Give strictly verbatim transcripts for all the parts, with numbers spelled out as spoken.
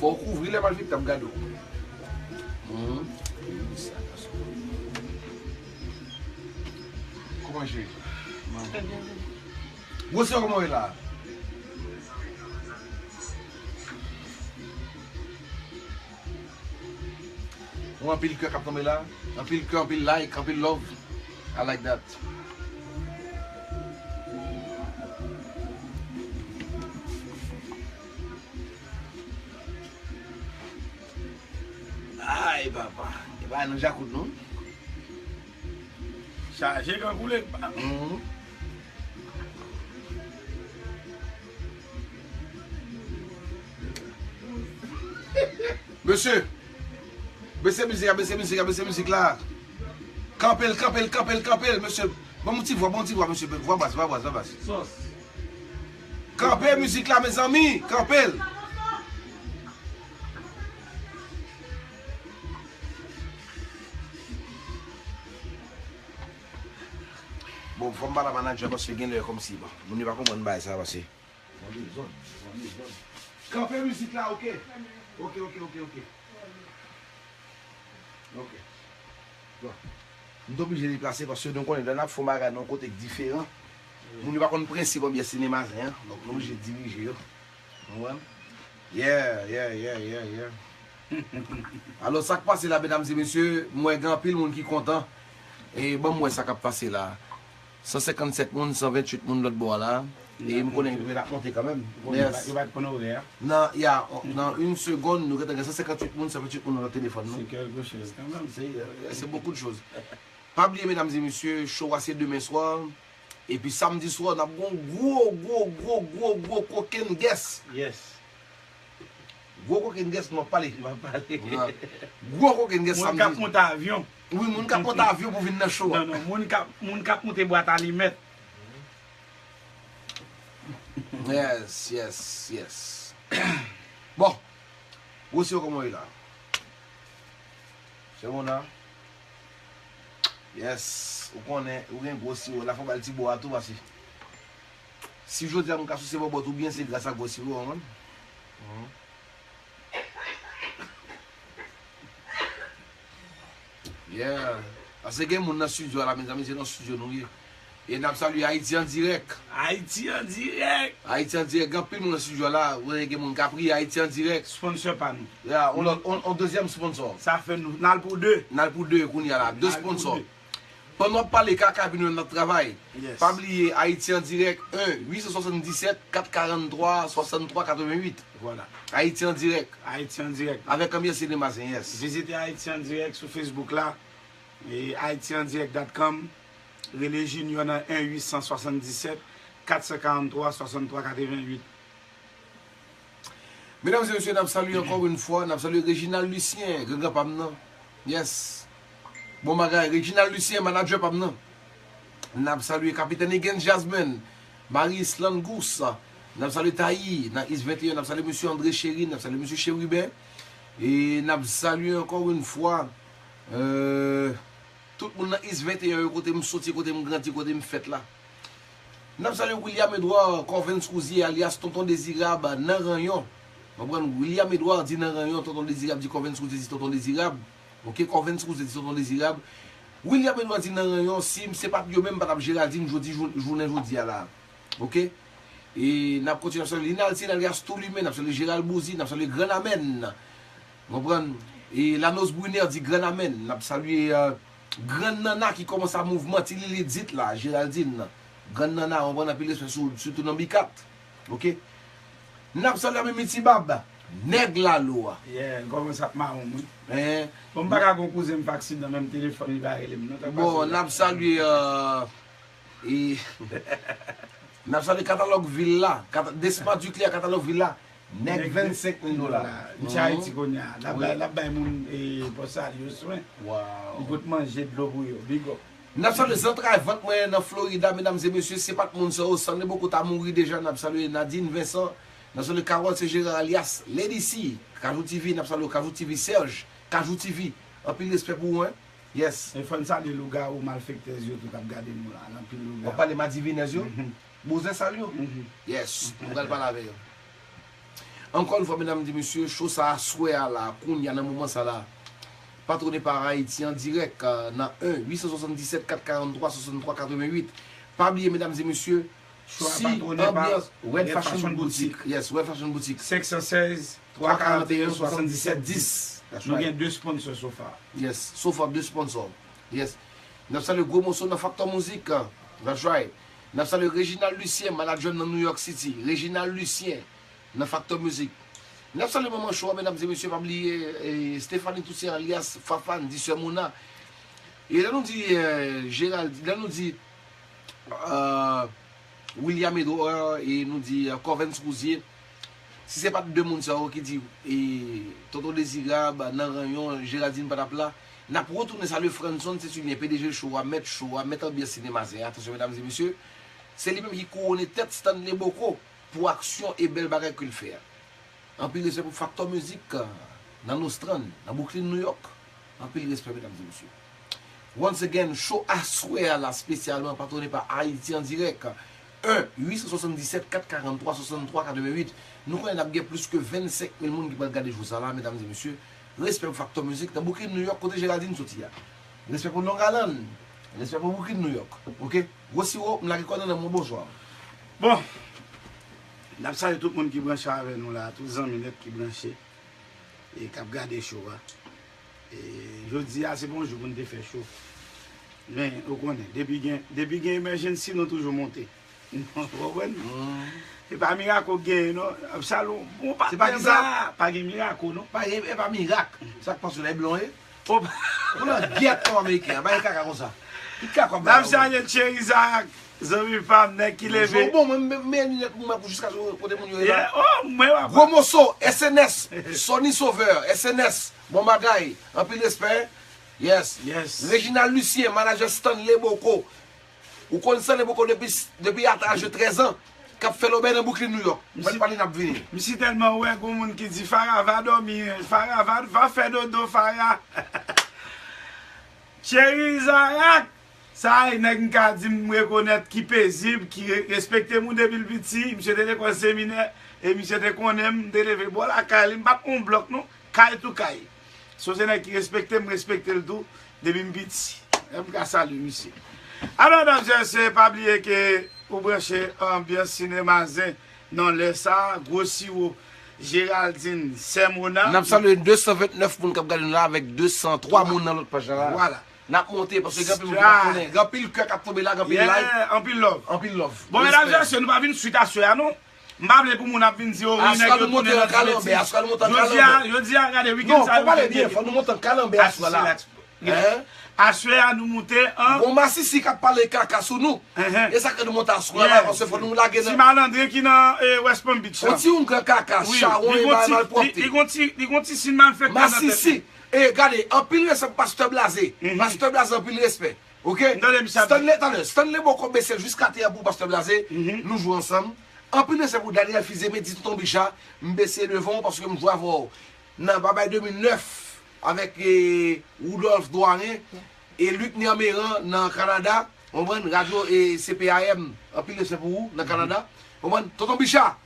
Fò w kouvri lè malfektè ap gade w. Mhm. Kòman cheri? Gwosè, kòman w ye la? Ou anpil kè k ap tonbe la. Anpil kè, anpil like, anpil love. I like that. Ay, papa. E pa nan djakout, non? Chaje kan koule. Mhm. Mesye, bese mizik la, bese mizik la, bese mizik la. Kanpe l, kanpe l, kanpe l, kanpe l, mesye. Ban m yon ti vwa, ban m yon ti vwa, mesye. Vwa bas, vwa bas, vwa bas. Kanpe mizik la, mezanmi, kanpe l. Bon, fò m pale a manadjè paske genlè kòmsi, bon, moun yo pa konprann bagay sa paske. Kanpe mizik la, oke? Oke, oke, oke, oke. Oke. Bon. M t oblije deplase paske nou konnen lè n ap fè yon bagay nan yon kote k diferan, moun yo pa konn prensip anbyans sinema zen an. Donk, nou oblije dirije yo. Ou konprann? Yeah, yeah, yeah, yeah, yeah. Alò, sa k pase la, medam e mesye, m wè gen anpil moun ki kontan. E ban m wè sa k ap pase la. San senkannsèt moun, san venntuit moun lòt bò a la. E m konnen yo ap monte kanmenm. Yo pa t konn orè a. Nan, ya, nan yon segonn, nou gentan gen san senkantuit moun, san venntuit moun nan telefòn nou. Se kèlke choz kanmenm. Se, se bokou de choz. Pa bliye, medam e mesye, show a se demen swa. Epi samdi swa, n ap gon gwo, gwo, gwo, gwo, gwo kokenn guest. Yes. Gwo kokenn guest, m ap pale. M ap pale. Gwo kokenn guest samdi. Moun k ap monte avyon. Wi, moun k ap monte avyon pou vin nan show a. Non, non, moun k ap, moun k ap monte bwat alimèt. Yes, yes, yes. Bon. Gwo siwo, kòman w ye la? Se bon la? Yes. Ou konnen, ou gen gwo siwo la, fò w ba l ti bo a tou, paske si jodi a m ka souse bòbòt ou byen, se gras a gwo siwo an, man. Mhm. Yeah. Paske gen moun nan studio a la, mezanmi, se nan studio nou ye. E n ap salye Ayiti an dirèk. Ayiti an dirèk. Ayiti an dirèk. Gen anpil moun nan studio a la. Ou wè gen moun k ap ri, Ayiti an dirèk. Sponsor pa nou. Ya, on lòt, on, on dezyèm sponsor. Sa fè nou, n al pou de. N al pou de kounye a la. De sponsor. Pandan w ap pale kaka epi nou menm n ap travay. Yes. Pa bliye, Ayiti an dirèk, un, uit san swasanndisèt, kat karanntwa, swasanntwa, katrevennuit. Voilà. Ayiti an dirèk. Ayiti an dirèk. Avèk anbyans sinema zen, yes. Vizite Ayiti an dirèk sou Facebook la. E haitiandirect dot com. Rele Junior nan un, uit san swasanndisèt, kat san karanntwa, swasanntwa, katrevennuit. Medam e mesye, n ap salye ankò yon fwa, n ap salye Reginald Lucien, gran granpa m nan. Yes. Bon bagay, Reginald Lucien, manadjè pa m nan. N ap salye Kapitèn Higgins Jasmine, Marie Islande Gous. N ap salye Tayi nan East venteyen, n ap salye mesye André Chéry, n ap salye mesye Chérubin. E n ap salye ankò yon fwa, euh, tout moun nan East venteyen yo, kote m soti, kote m grandi, kote m fèt la. N ap salye William Edouard, Corvens Rouzier, alyas Tonton Dezirab, nan Ranyon. Konprann? William Edouard di nan Ranyon, Tonton Dezirab di Corvens Rouzier di Tonton Dezirab. Oke, Corvens Rouzier di Tonton Dezirab. William Edouard di nan Ranyon, si se pa t yo menm, m pa t ap Géraldine jodi, jou-, jounen jodi a la. Oke? E n ap kontinye ap salye Linaltine alyas Toulimen, n ap salye Gérald Bouzy, n ap salye Grann Amèn. Konprann? E Lanos Brunner di Grann Amèn. N ap salye, euh, Grann Nana ki kòmanse ap mouvmante Lilidit la, Géraldine. Grann Nana, konprann, anpil respè sou, sitou nan Bikat. Oke? N ap salye Mimi Tibab, nèg Lalo a. Yeah, l kòmanse ap mawon, wi. Bon, m pa ka gon kouzen m fè aksidan, menm telefòn li pa rele m, non. Bon, n ap salye, euh, e, n ap salye Katalòg Villa, kata-, Desma Duclair, Katalòg Villa. Nèg vennsenk mil dola. Misye Ayiti kounye a. L ap bay, l ap bay moun, e, Pòsalye yo swen. Li pot manje, dlo pou yo. Big up. N ap salye zantray vant mwen nan Florida, medam e mesye, se pa t moun sa yo, Sanne Boko ta mouri deja, n ap salye Nadine Vincent, n ap salye Carole Sejeran alyas Lady C, Kajou T V, n ap salye Kajou T V, Serge, Kajou T V, anpil respè pou ou, hein. Yes. E fò n salye lougawou malfektèz yo tou k ap gade nou la, anpil lougawou. W ap pale madivinèz yo? Bouzen salye w. Yes, nou pral pale avè yo. Ankò yon fwa, medam e mesye, show sa aswè a la, kounye a nan moman sa la, patwone pa Ayiti an dirèk, euh, nan un huit cent soixante-dix-sept quatre quarante-trois soixante-trois quatre-vingt-huit. Pa bliye, medam e mesye, Show a patwone pa Red Fashion Boutique. Yes, Red Fashion Boutique. Senk san sèz, twa karanteyen, swasanndisèt dis. Nou gen de sponsor so far. Yes, so far de sponsor. Yes. N ap salye gwo moso nan Factor Music. That's right. N ap salye Reginald Lucien, manager nan New York City. Reginald Lucien, nan Factor Music. N ap salye manman show a, medam e mesye, pa bliye, eh, Stéphanie Toussaint alias Fafane, di Sè Mona. E lè nou di, eh, Gérald, lè nou di, eh, William Edouard e nou di, eh, Corvens Rouzier, si se pa t de moun sa yo ki di, eh, Tonton Dezirab, Nan Ranyon, Géraldine pa t ap la, n ap retounen salye Franson Cécilien, P D G show a, mèt show a, mèt anbyans sinema zen an. Atansyon, medam e mesye, se li menm ki kouwone tèt Stanley Bocco pou aksyon e bèl bagay ke l fè a. Anpil respè pou Factor Music, euh, nan Nostrand, nan Brooklyn, New York. Anpil respè, medam e mesye. Once again, show aswè a la espesyalman patwone pa Ayiti an dirèk. Un huit cent soixante-dix-sept quatre quarante-trois soixante-trois quatre-vingt-huit. Nou konnen n ap gen plis ke vennsenk mil moun ki pral gade show sa la, medam e mesye. Respè pou Factor Music nan Brooklyn, New York, kote Géraldine soti a. Respè pou Long Island. Respè pou Brooklyn, New York. Oke? Gwo siwo, m lage kò nan men w, bonswa. Bon, n ap salye tout moun ki branche avè nou la, tout zanmi nèt ki branche e k ap gade show a. E jodi a, se pa yon jou pou n te fè show. Men, ou konnen, depi gen, depi gen emergency, nou toujou monte. Ou konprann? E pa mirako k genyen, non. Absalon, bon, pa, se pa ki sa? Pa gen mirako, non. Pa gen, e pa mirak. Sa k pase la, e blan ye? Ou nan gyèt kòm ameriken an, pa gen kaka konsa. Ki kaka w ap bay la, ou? N ap salye Thierry Isaac, zanmi pa m, nèg ki leve. Bonjou, bon, mwen, men, men linèt pou mwen pou jiskaske kote moun yo ye la. Yeah, oh, mwen w ap. Gwo moso, S N S, Sonny Sauveur, S N S, bon bagay, anpil respè. Yes. Yes. Reginald Lucien, manager Stanley Bocco. Ou konn Stanley Bocco depi, depi a laj de trèz an, k ap fè lòbèy nan Brooklyn, New York. Mwen pale n ap vini. Misye tèlman wè gon moun ki di, Farah, va dòmi, Farah, va, va fè dodo, Farah. Thierry Isaac, sa e nèg m ka di m rekonèt ki pezib, ki re-, respekte moun depi l piti. Misye te lekòl seminè, e misye te konnen m, m te leve bò lakay li, m pa t yon blòk, non. Kay tou kay. So se nèg ki respekte m, m respekte l tou, depi m piti. M ka salye misye. Alò, medam e mesye, pa bliye ke ou branche Anbyans Sinema Zen nan lè sa, gwo siwo, Géraldine, Sè Mona. N ap salye de san vennèf moun k ap gade nou la avèk de san twa moun nan lòt paj la. Vwala. N ap monte, paske gen anpil moun ki pa konnen. Gen anpil kè k ap tonbe la, gen anpil like. Yeah, anpil love. Anpil love. Bon, medam e mesye, nou pa vin swit aswè a, non. M pa vle pou moun ap vin di, o, wi, nèg yo tounen nan ti betiz. Aswè a nou monte an kalanbè, aswè a nou monte an kalanbè. Jodi a, gade, wikenn sa yo. Non, fò pale byen, fò nou monte an kalanbè aswè la. Aswè a nou moute an. Bon, masisi k ap pale kaka sou nou. E sa k fè nou monte aswè la, paske fò nou lage nan. Ti malandren ki nan, eh, West Palm Beach la. Yon ti oungan kaka, chawony, e bay malpwòpte. Li gon ti, li gon ti sin malfektè nan tèt li. Masisi. E gade, anpil respè pou Pastè Blaze. Pastè Blaze, anpil respè. Oke? Stanley, tande, Stanley Bocco bese l jiska tè a pou Pastè Blaze. Nou jwe ansanm. Anpil respè pou Daniel Fils-Aimé, di Tonton Bicha, m bese devan w paske m jwe avè w nan Babay de mil nèf avèk, eh, Rudolph Doirin e Luc Nermeran nan Kanada. Konprann? Radyo, eh, C P A M, anpil respè pou ou nan Kanada. Konprann? Tonton Bicha,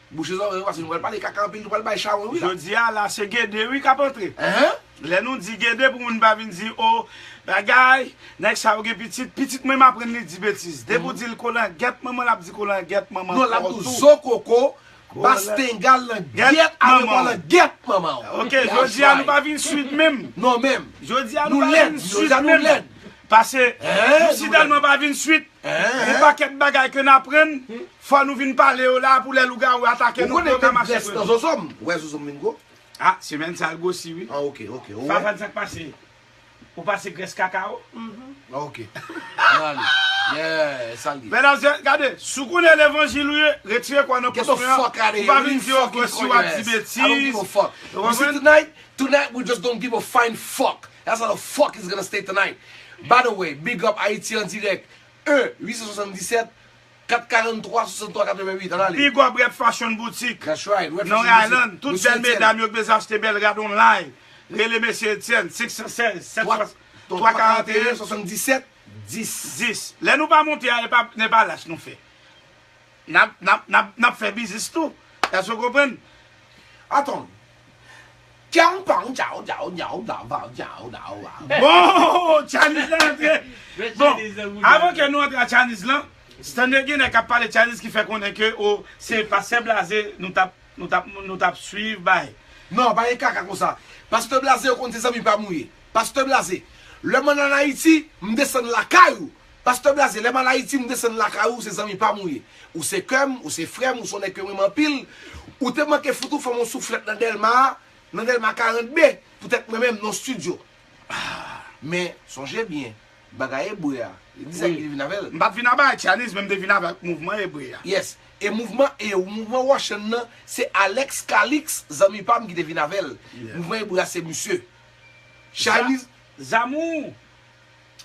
bouche zòrèy ou, paske nou pral pale kaka anpil, nou pral bay chawony wi la. Jodi a la, se Gede wi k ap antre. Enhen. Lè nou di Gede, pou moun pa vin di, o, bagay, nèg sa yo gen pitit, pitit mwen m aprann li di betiz. Depi w di l kolangèt manman, l ap di kolangèt manman. Non, l ap di w zokoko, bastengal langèt, avè kolangèt manman w. Oke, jodi a nou pa vin swit menm. Non, menm. Jodi a nou pa vin swit menm. Paske nou si tèlman pa vin swit, yon pakèt bagay ke n aprann, fò nou vin pale yo la pou lè lougawou atake nou pou yo ka mache prennen. Ou konnen te blès nan zozo m, ou wè zozo m vin gwo? Ah, semèn sa l gwosi wi. Ah, oke, oke. Ou wè? Fafane, sa k pase? Ou pase grès kaka ou? Ah, oke. Ann ale. Yeah, sa l ye. Medam e mesye, gade, si w konnen levanjil ou ye, retire kò nan pòch mwen an. Ou pa vin di yo gwosi w ap di betiz. Ou konprann? Tonight, tonight we just don't give a fine fuck. That's how the fuck is gonna stay tonight. By the way, big up Haïti en direct. Un huit cent soixante-dix-sept quatre quarante-trois soixante-trois quatre-vingt-huit. Ann ale. Big up Red Fashion Boutique. That's right, Red Fashion Boutique. Long Island, tout bèl medam yo k bezwen achte bèl rad online. Rele mesye Etienne, senk san sèz, sèt swasann, twa karanteyen, swasanndisèt, dis. Dis. Lè nou pa monte a, e pa, e pa lach nou fè. N ap, n ap, n ap, n ap fè biznis tou. Èske w konprann? Atann. Tchaw, paw, tchaw, tchaw, tchaw, tchaw, tchaw, tchaw, tchaw. Bon, Tchaniz la antre. Bon, avan ke nou antre a Tchaniz lan, Stanley gen nèg k ap pale Tchaniz ki fè konnen ke o se Pastè Blaze nou t ap nou t ap nou t ap swiv bay. Non, pa gen kaka konsa. Pastè Blaze yo konn se zanmi pa m ou ye. Pastè Blaze, lè m ann Ayiti, m desann lakay ou. Pastè Blaze, lè m al Ayiti, m desann lakay ou, se zanmi pa m ou ye. Ou se kè m, ou se frè m, ou se yon nèg ke m renmen anpil. Ou te manke fout ou fè m yon souflèt nan Dèlma a, nan Dèlma karant B, poutèt mwen menm nan estidyo. Men, sonje byen, bagay ebre a, e di sa ki te vin avè l. M pa t vin avè Tchaniz, men m te vin avèk mouvman ebre a. Yes. E mouvman, e mouvman Wòchann nan, se Alex Calix, zanmi pa m ki te vin avè l. Mouvman ebre a, se misye. Tchaniz. Zamou.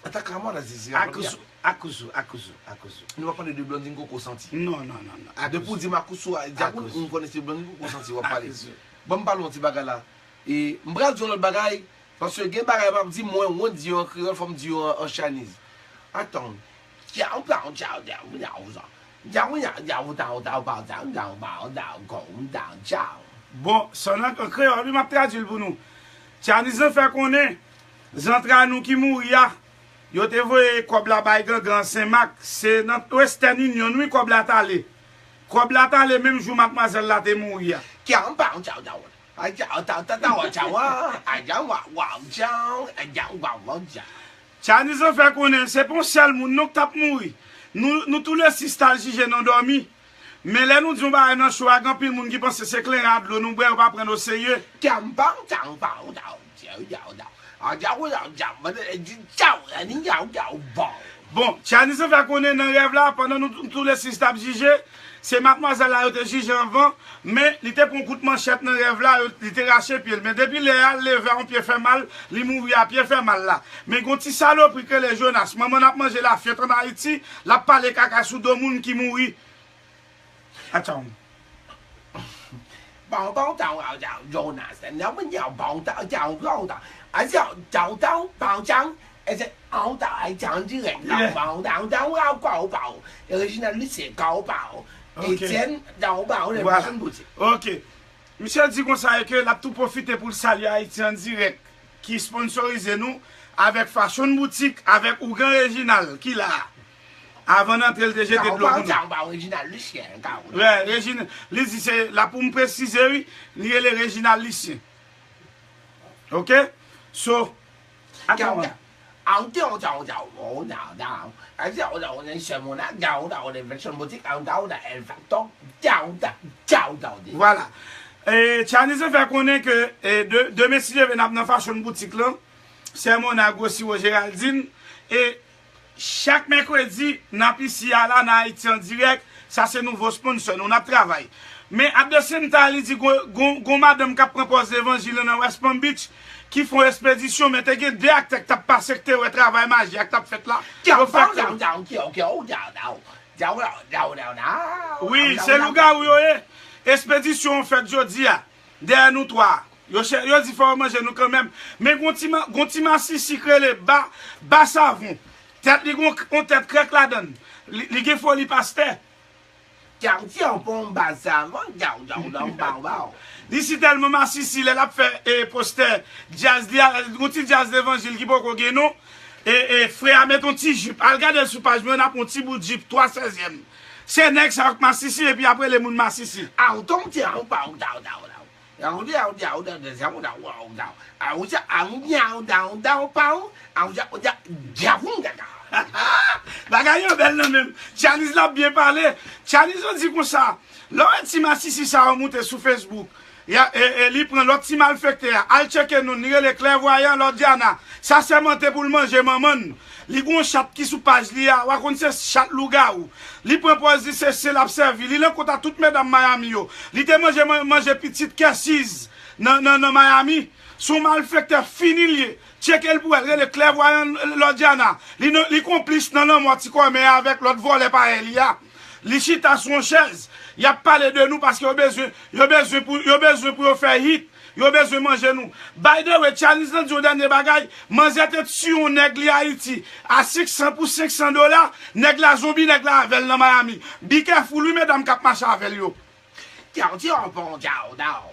Ata kama la zizi. Akuzu, akuzu, akuzu, akuzu. Nou pa pale de Blondine Koko Santi. Non, non, non, non. Depi ou di m akuzu, a, di akuzu, m konnen se Blondine Koko Santi w ap pale. Akuzu. Bon, m pale yon ti bagay la. E m pral di yon lòt bagay, paske gen bagay m ap di, mwen wont di yo an kreyòl, fò m di yo an, an Chinese. Atann. Tchaw, tchaw, tchaw, tchaw, tchaw, tchaw. Tchaw, tchaw, tchaw, tchaw, tchaw, tchaw, tchaw, tchaw, tchaw, tchaw. Bon, sa nan an kreyòl, wi, m ap tradui l pou nou. Tchaniz lan fè konnen, zantra nou ki mouri a, yo te voye kòb la bay gangan Senmak, se nan Western Union, wi, kòb la t ale. Kòb la t ale menm jou madmwazèl la te mouri a. Tchaw, tchaw, tchaw, tchaw. Ay, tchaw, tchaw, tchaw, tchaw, tchaw, ah. Ay, tchaw, wa, wa, tchaw, ay, tchaw, wa, wa, tchaw. Tchaniz lan fè konnen se pa yon sèl moun non k t ap mouri. Nou, nou tou le sis t al jije nan dòmi. Men lè nou di yon bagay nan cho a, gen anpil moun ki panse se kleren a dlo nou bwè, yo pa pran n oserye. Tchaw, tchaw, tchaw, tchaw, tchaw, tchaw, tchaw. Ah, tchaw, tchaw, tchaw, tchaw, tchaw, tchaw, bon. Bon, Tchaniz lan fè konnen nan rèv la, pandan nou tou le sis t ap jije, se madmwazèl la yo te jije anvan, men li te pran kout manchèt nan rèv la, yo, li te rache pye l. Men depi lè a, l leve a yon pye fè mal, li mouri a pye fè mal la. Men gon ti salopri k rele Jonas, manman n ap manje lafyèt ann Ayiti, l ap pale kaka sou do moun ki mouri. Atchanm. Bon, bon, taw, taw, taw, Jonas. Nan mwen di, bon, taw, taw, bon, taw. A, taw, taw, taw, bon, taw. E se, bon, taw, ay, taw, dirèk, taw, bon, taw, taw, taw, taw, taw. E Reginald Lucien, taw, taw. Ok. Etienne, taw, taw, le Voilà. Fashion Boutique. Ok. Misye di konsa e ke l ap tou pwofite pou l salye Ayiti an dirèk, ki sponsorize nou avèk Fashion Boutique, avèk Ougan Reginald, ki la a. Avan n antre, l te jete dlo pou nou. Reginald Lucien, Carole. Wè, Reginald, li di se, la pou m presize, wi, li rele Reginald Lucien. Ok? So, atann. Vwala. E, Tchaniz lan fè konnen ke, e, de, demen si Dye vle n ap nan Fashion Boutique lan, Sè Mona, Gwo Siwo, Géraldine, e, chak mèkredi, n ap isi a la, nan Ayiti an dirèk, sa se nouvo sponsor nou, n ap travay. Men at the same time, li di gon, gon, gon madanm k ap pran pòz levanjil nan West Palm Beach, ki fè yon espedisyon, men te gen de aktè k t ap pase, k te wè travay maji a k t ap fèt la. Yo fè ke Wi, se lougawou yo ye. Espedisyon an fèt jodi a. Dèyè nou twa. Yo chè, yo di fò yo manje nou kanmenm. Men gon ti ma, gon ti masisi k rele ba, ba savon. Tèt li gon, gon tèt krèk ladann. Li, li gen foli pastè. Li si tèlman masisi lè l ap fè, e, postè djaz li a, gon ti djaz levanjil ki poko gen non. E, e, frè a met yon ti jip. Al gade l sou paj mwen, n ap yon ti bout jip, twa sèzyèm. Se nèg sa yo k masisi, epi ap rele moun masisi. Bagay yo bèl nan menm. Tchaniz la ap byen pale. Tchaniz la di konsa, lè w wè ti masisi sa yo moute sou Facebook, ya, e, e, li pran lòt ti malfektè a, al tcheke nou, li rele Klèvwayan Lòdyana. Sa sèmante pou l manje manman n. Li gon chat ki sou paj li a, w a konn se chat lougawou. Li pran pòz li se, se l ap sèvi. Li nan kont a tout medam Miami yo. Li te manje, man-, manje pitit Kèsiz nan, nan, nan Miami. Se yon malfektè fini li ye. Tcheke l pou wè l, rele Klèvwayan Lòdyana. Li nan, li konplis nan lanmò ti kòmè a avèk lòt vòlè parèy li a. Li chita sou yon chèz. Y ap pale de nou paske yo bezwen, yo bezwen pou, yo bezwen pou yo fè hit. Yo bezwen manje nou. By the way, Tchaniz lan di yon dènye bagay, manzè te tiye yon nèg li Ayiti a senk san pou senk san dola, nèg la zonbi nèg la avè l nan Miami. Be careful wi medam k ap mache avè l yo. Tchaw, tchaw, bon, tchaw, tchaw.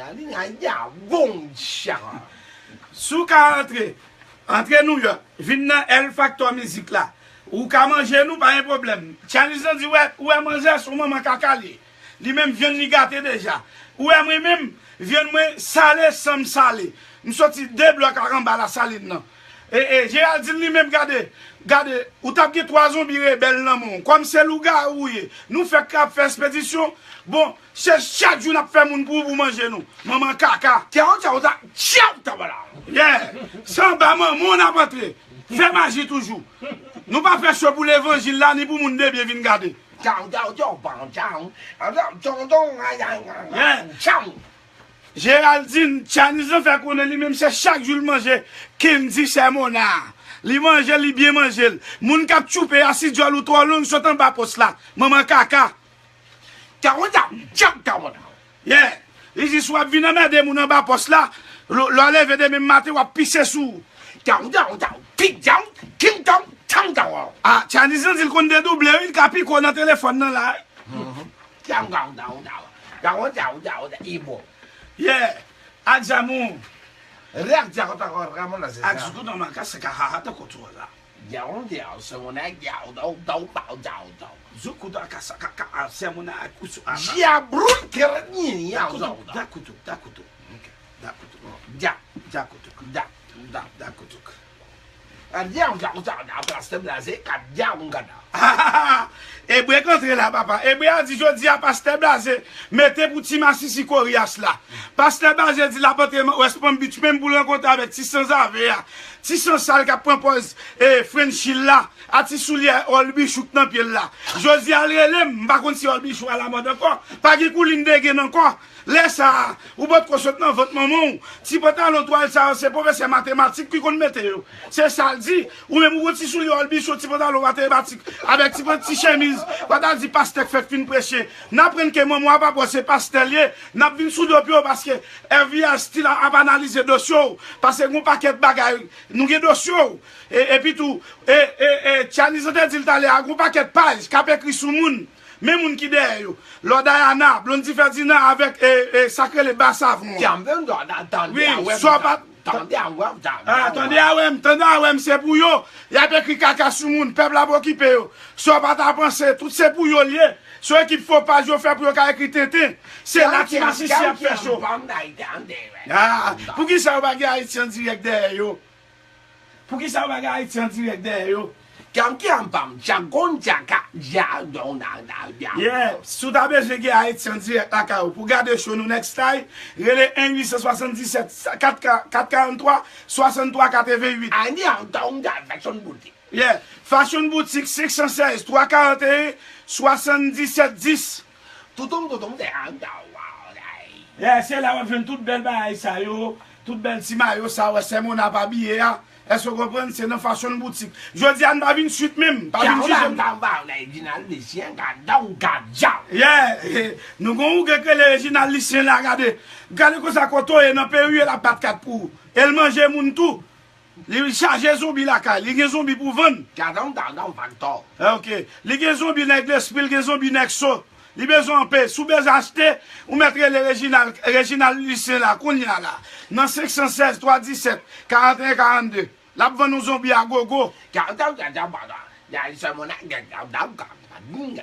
a, li nan ya bon chan. Si w ka antre, antre Nouyòk, vin nan El Factor Mizik la. Ou ka manje nou, pa gen pwoblèm. Tchanis lan di, wè, ou wè manzè, se yon manman kaka li ye. Li menm, vyann li gate deja. Ou wè mwen menm, vyann mwen sale san m sale. M soti de blòk ak anba Lasalin nan. E, e, Geraldine li menm, gade, gade, ou t ap gen twa zonbi rebèl nan men w. Kòm se lougawou ou ye, nou fèk ap fè espedisyon. Bon, se chak jou n ap fè moun pou, pou manje nou. Manman kaka. Tchaw, tchaw, tchaw, tchaw, tchaw, tchaw. Yeah. Se anba manman w n ap antre. Fè maji toujou. Nou pa fè cho pou levanjil la, ni pou moun de byen vin gade. Tchaw, tchaw, tchaw, tchaw, tchaw. Tchaw, tchaw, tchaw, tchaw, tchaw. Yeah. Tchaw. Geraldine, Tchanis lan fè konnen li menm se chak jou l manje Candy Sèmona. Li manje l, li byen manje l. Moun k ap tchoupe a, si dyòl ou twò long, sot anba pòs la. Manman kaka. Tchaw, tchaw, tchaw, tchaw, tchaw. Yeah. Li di si w ap vin anmède moun anba pòs la, lè, lè w leve demen maten, w ap pise sou ou. Tchaw, tchaw, tchaw, tik, tchaw, tik, tchaw, tchaw, tchaw. Ah, Tchanis lan di l konn dedouble, wi, l ka piko nan telefòn nan la. Mhm. Tchaw, tchaw, tchaw, tchaw. Tchaw, tchaw, tchaw, tchaw. Ibo. Yeah. Adjamou. Rèk dja kontan kon Ramon nan se sa. Ak zoukout an makasa ka ha ha tankou tou la. Djaw, djaw, se moun ak djaw, djaw, djaw, djaw, djaw, djaw. Zoukout an kasa, ka, ka, a, se moun ak koutou, a, a. Djabrou, kèrèt, nyen, nyen, djaw, djaw, djaw. Dakoutou, dakoutou. Ok. Dakoutou. Dja. Dakoutou. Da. Da, dakoutou. A, djaw, djaw, djaw, djaw, pastè Blaze, ka djaw, m gada. Ebre k antre la, papa. Ebre a di jodi a, pastè Blaze mete pou ti masisi koryas la. Pastè Blaze di l ap antre West Palm Beach, menm pou l rankontre avèk ti sanzave a. Ti sansal k ap pran pòz, e, French Hill la, a ti soulye Olbichou k nan pye l la. Jodi a l rele m, m pa konn si Olbichou a lamòd ankò. Pa gen koulin degen ankò. Lè sa a, ou potko sot nan vant manman w. Ti pantalon twal sa yo, se pwofesè matematik ki konn mete yo. Se sa l di. Ou menm ou gon ti soulye Olbichou, ti pantalon matematik, avèk ti, ti chemiz. Ou ta di pastè k fèk fin preche. N aprann ke manman w a papa w se pastè l ye. N ap vin sou do pye w paske F B I still ap analize dosye w. Paske gon pakèt bagay, nou gen dosye w. E, epi tou, e, e, e, Tchanis te di l talè a, gon pakèt paj k ap ekri sou moun. Men moun ki dèyè yo. Lò Diana, Blondy Ferdinand avèk, e, e, sa k rele Basavon. Tande a wè m, tande a wè m, tande a wè m, se pou yo. Y ap ekri kaka sou moun, pèp la pa okipe yo. Sa w pa ta panse, tout se pou yo l ye. Se yon ekip fo paj yo fè pou yo ka ekri tenten. Se la ti masisi ap fè cho. Ah, poukisa yo pa gen Ayiti an dirèk dèyè yo? Poukisa yo pa gen Ayiti an dirèk dèyè yo? Kèm kèm pam, tchagon, tchaka, dja, don, da, da, dja. Yeah, si w ta bezwen gen Ayiti an dirèk lakay ou pou gade cho nou next time, rele en uit san swasanndisèt, kat, kat karanntwa, swasanntwa katrevenn uit. Ani an don da fashion boutique. Yeah, Fashion Boutique, senk san sèz, twa karanteyen, swasanndisèt dis. Toutoum, toutoum, se an da, wow, ay. Yeah, se la w ap jwenn tout bèl bagay sa yo, tout bèl ti mayo sa, wè sè Mona pa abiye a. Èske w konprann? Se nan Fashion Boutique. Jodi a, n pa vin swit menm, pa vin jije m. Yeah, nou gon ougan k rele Reginald Lucien la, gade. Gade konsa kote w ye nan peri, l ap bat kat pou ou. E l manje moun tou. Li chaje zonbi lakay, li gen zonbi pou vann. Gadon, gadon, faktò. Ok. Li gen zonbi nèg lespri, li gen zonbi nèg so. Li bezwen anpe. Si w bezwen achte, ou mèt rele Reginald, Reginald Lucien la, kounye a la. Nan senk san sèz, twa disèt, karanteyen, karannde. L ap vann yon zonbi a gogo.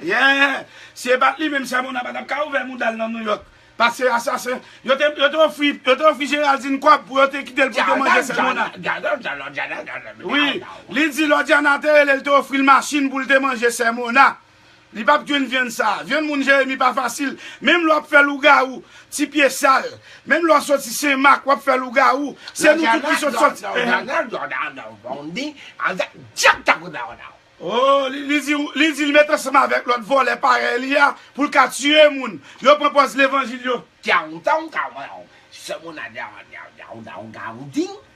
Yeah. Si e pa t li menm, Sè Mona pa t ap ka ouvè mouda l nan Nouyòk. Paske asasen, yo te, yo te ofri, yo te ofri Geraldine kòb pou yo te kite l pou te manje Sè Mona. Wi, li di Lòdjana te rele l, te ofri l machin pou l te manje Sè Mona. Li p ap jwenn vyann sa. Vyann moun Jeremi pa fasil. Menm lè w ap fè lougawou, ti pye sal. Menm lè w soti Senmak, w ap fè lougawou. Se nou tout ki sot soti. Oh, li, li di, li di l met ansanm avèk lòt vòlè parèy li a pou l ka tiye moun. Yo pran pòz levanjil yo. Downtown, Kawoudin, Downtown, Downtown,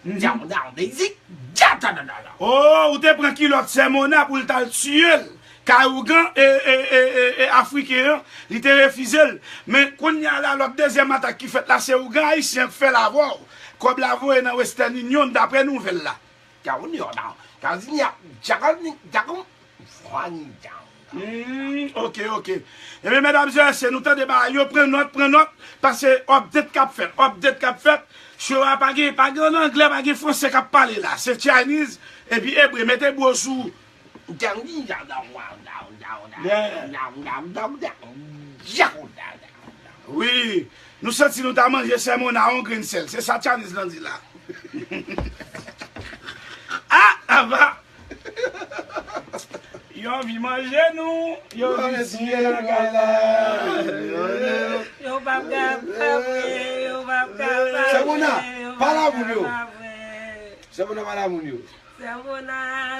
Downtown, Basic, Downtown, Downtown. Oh, ou te pran kilòt Sè Mona pou l t al tiye l. Kay ougan e, e, e, e, e Afriken an, li te refize l. Men kounye a la, lòt dezyèm atak ki fèt la, se ougan Ayisyen an k fè l avè w. Kòb la voye nan Western Union, daprè nouvèl la. Kawoudin, Downtown, Kawoudin, Downtown, Downtown. Hmm, ok, ok. Ebyen, medam e mesye, nou tande bagay yo, pran nòt, pran nòt, paske update k ap fèt, update k ap fèt. Show a pa gen, pa gen ann anglè, pa gen fransè k ap pale la. Se Chinese, epi ebre, mete bro sou. Yeah. Wi, nou santi nou ta manje Sè Mona yon grenn sèl. Se sa Chinese lan di la. Ah, ava! Yo anvi manje nou, yo anvi siye lakay la. Yo p ap kapab, yo p ap kapab. Sè Mona, pale a moun yo. Sè Mona, pale a moun yo. Sè Mona,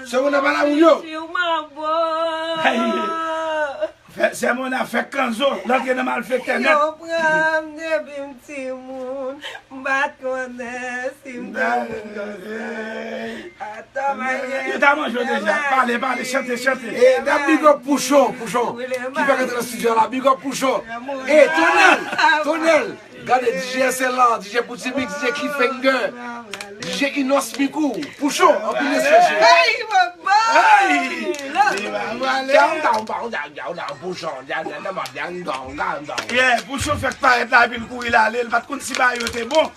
Sè Mona, pale a moun yo. Hey. Fè, Sè Mona fè kanzo, l antre nan malfektè nèt. Yo pran m depi m timoun, m pa t konnen si m te moun konsa. Atò m al gen. Yo ta manje w deja. Pale, pale, chante, chante. E, n ap big up Pouchon, Pouchon, ki fèk antre nan estidyo la. Big up Pouchon. E, Tonèl, Tonèl. Gade, D J S L A, D J Poutibik, D J Cliffhanger, D J Inos Mikou, Pouchon, anpil respè cheri. Hey, baba! Hey! Li va pale. Yeah, Pouchon fèk parèt la, epi l kouri l ale, l pa t konn si bagay yo te bon.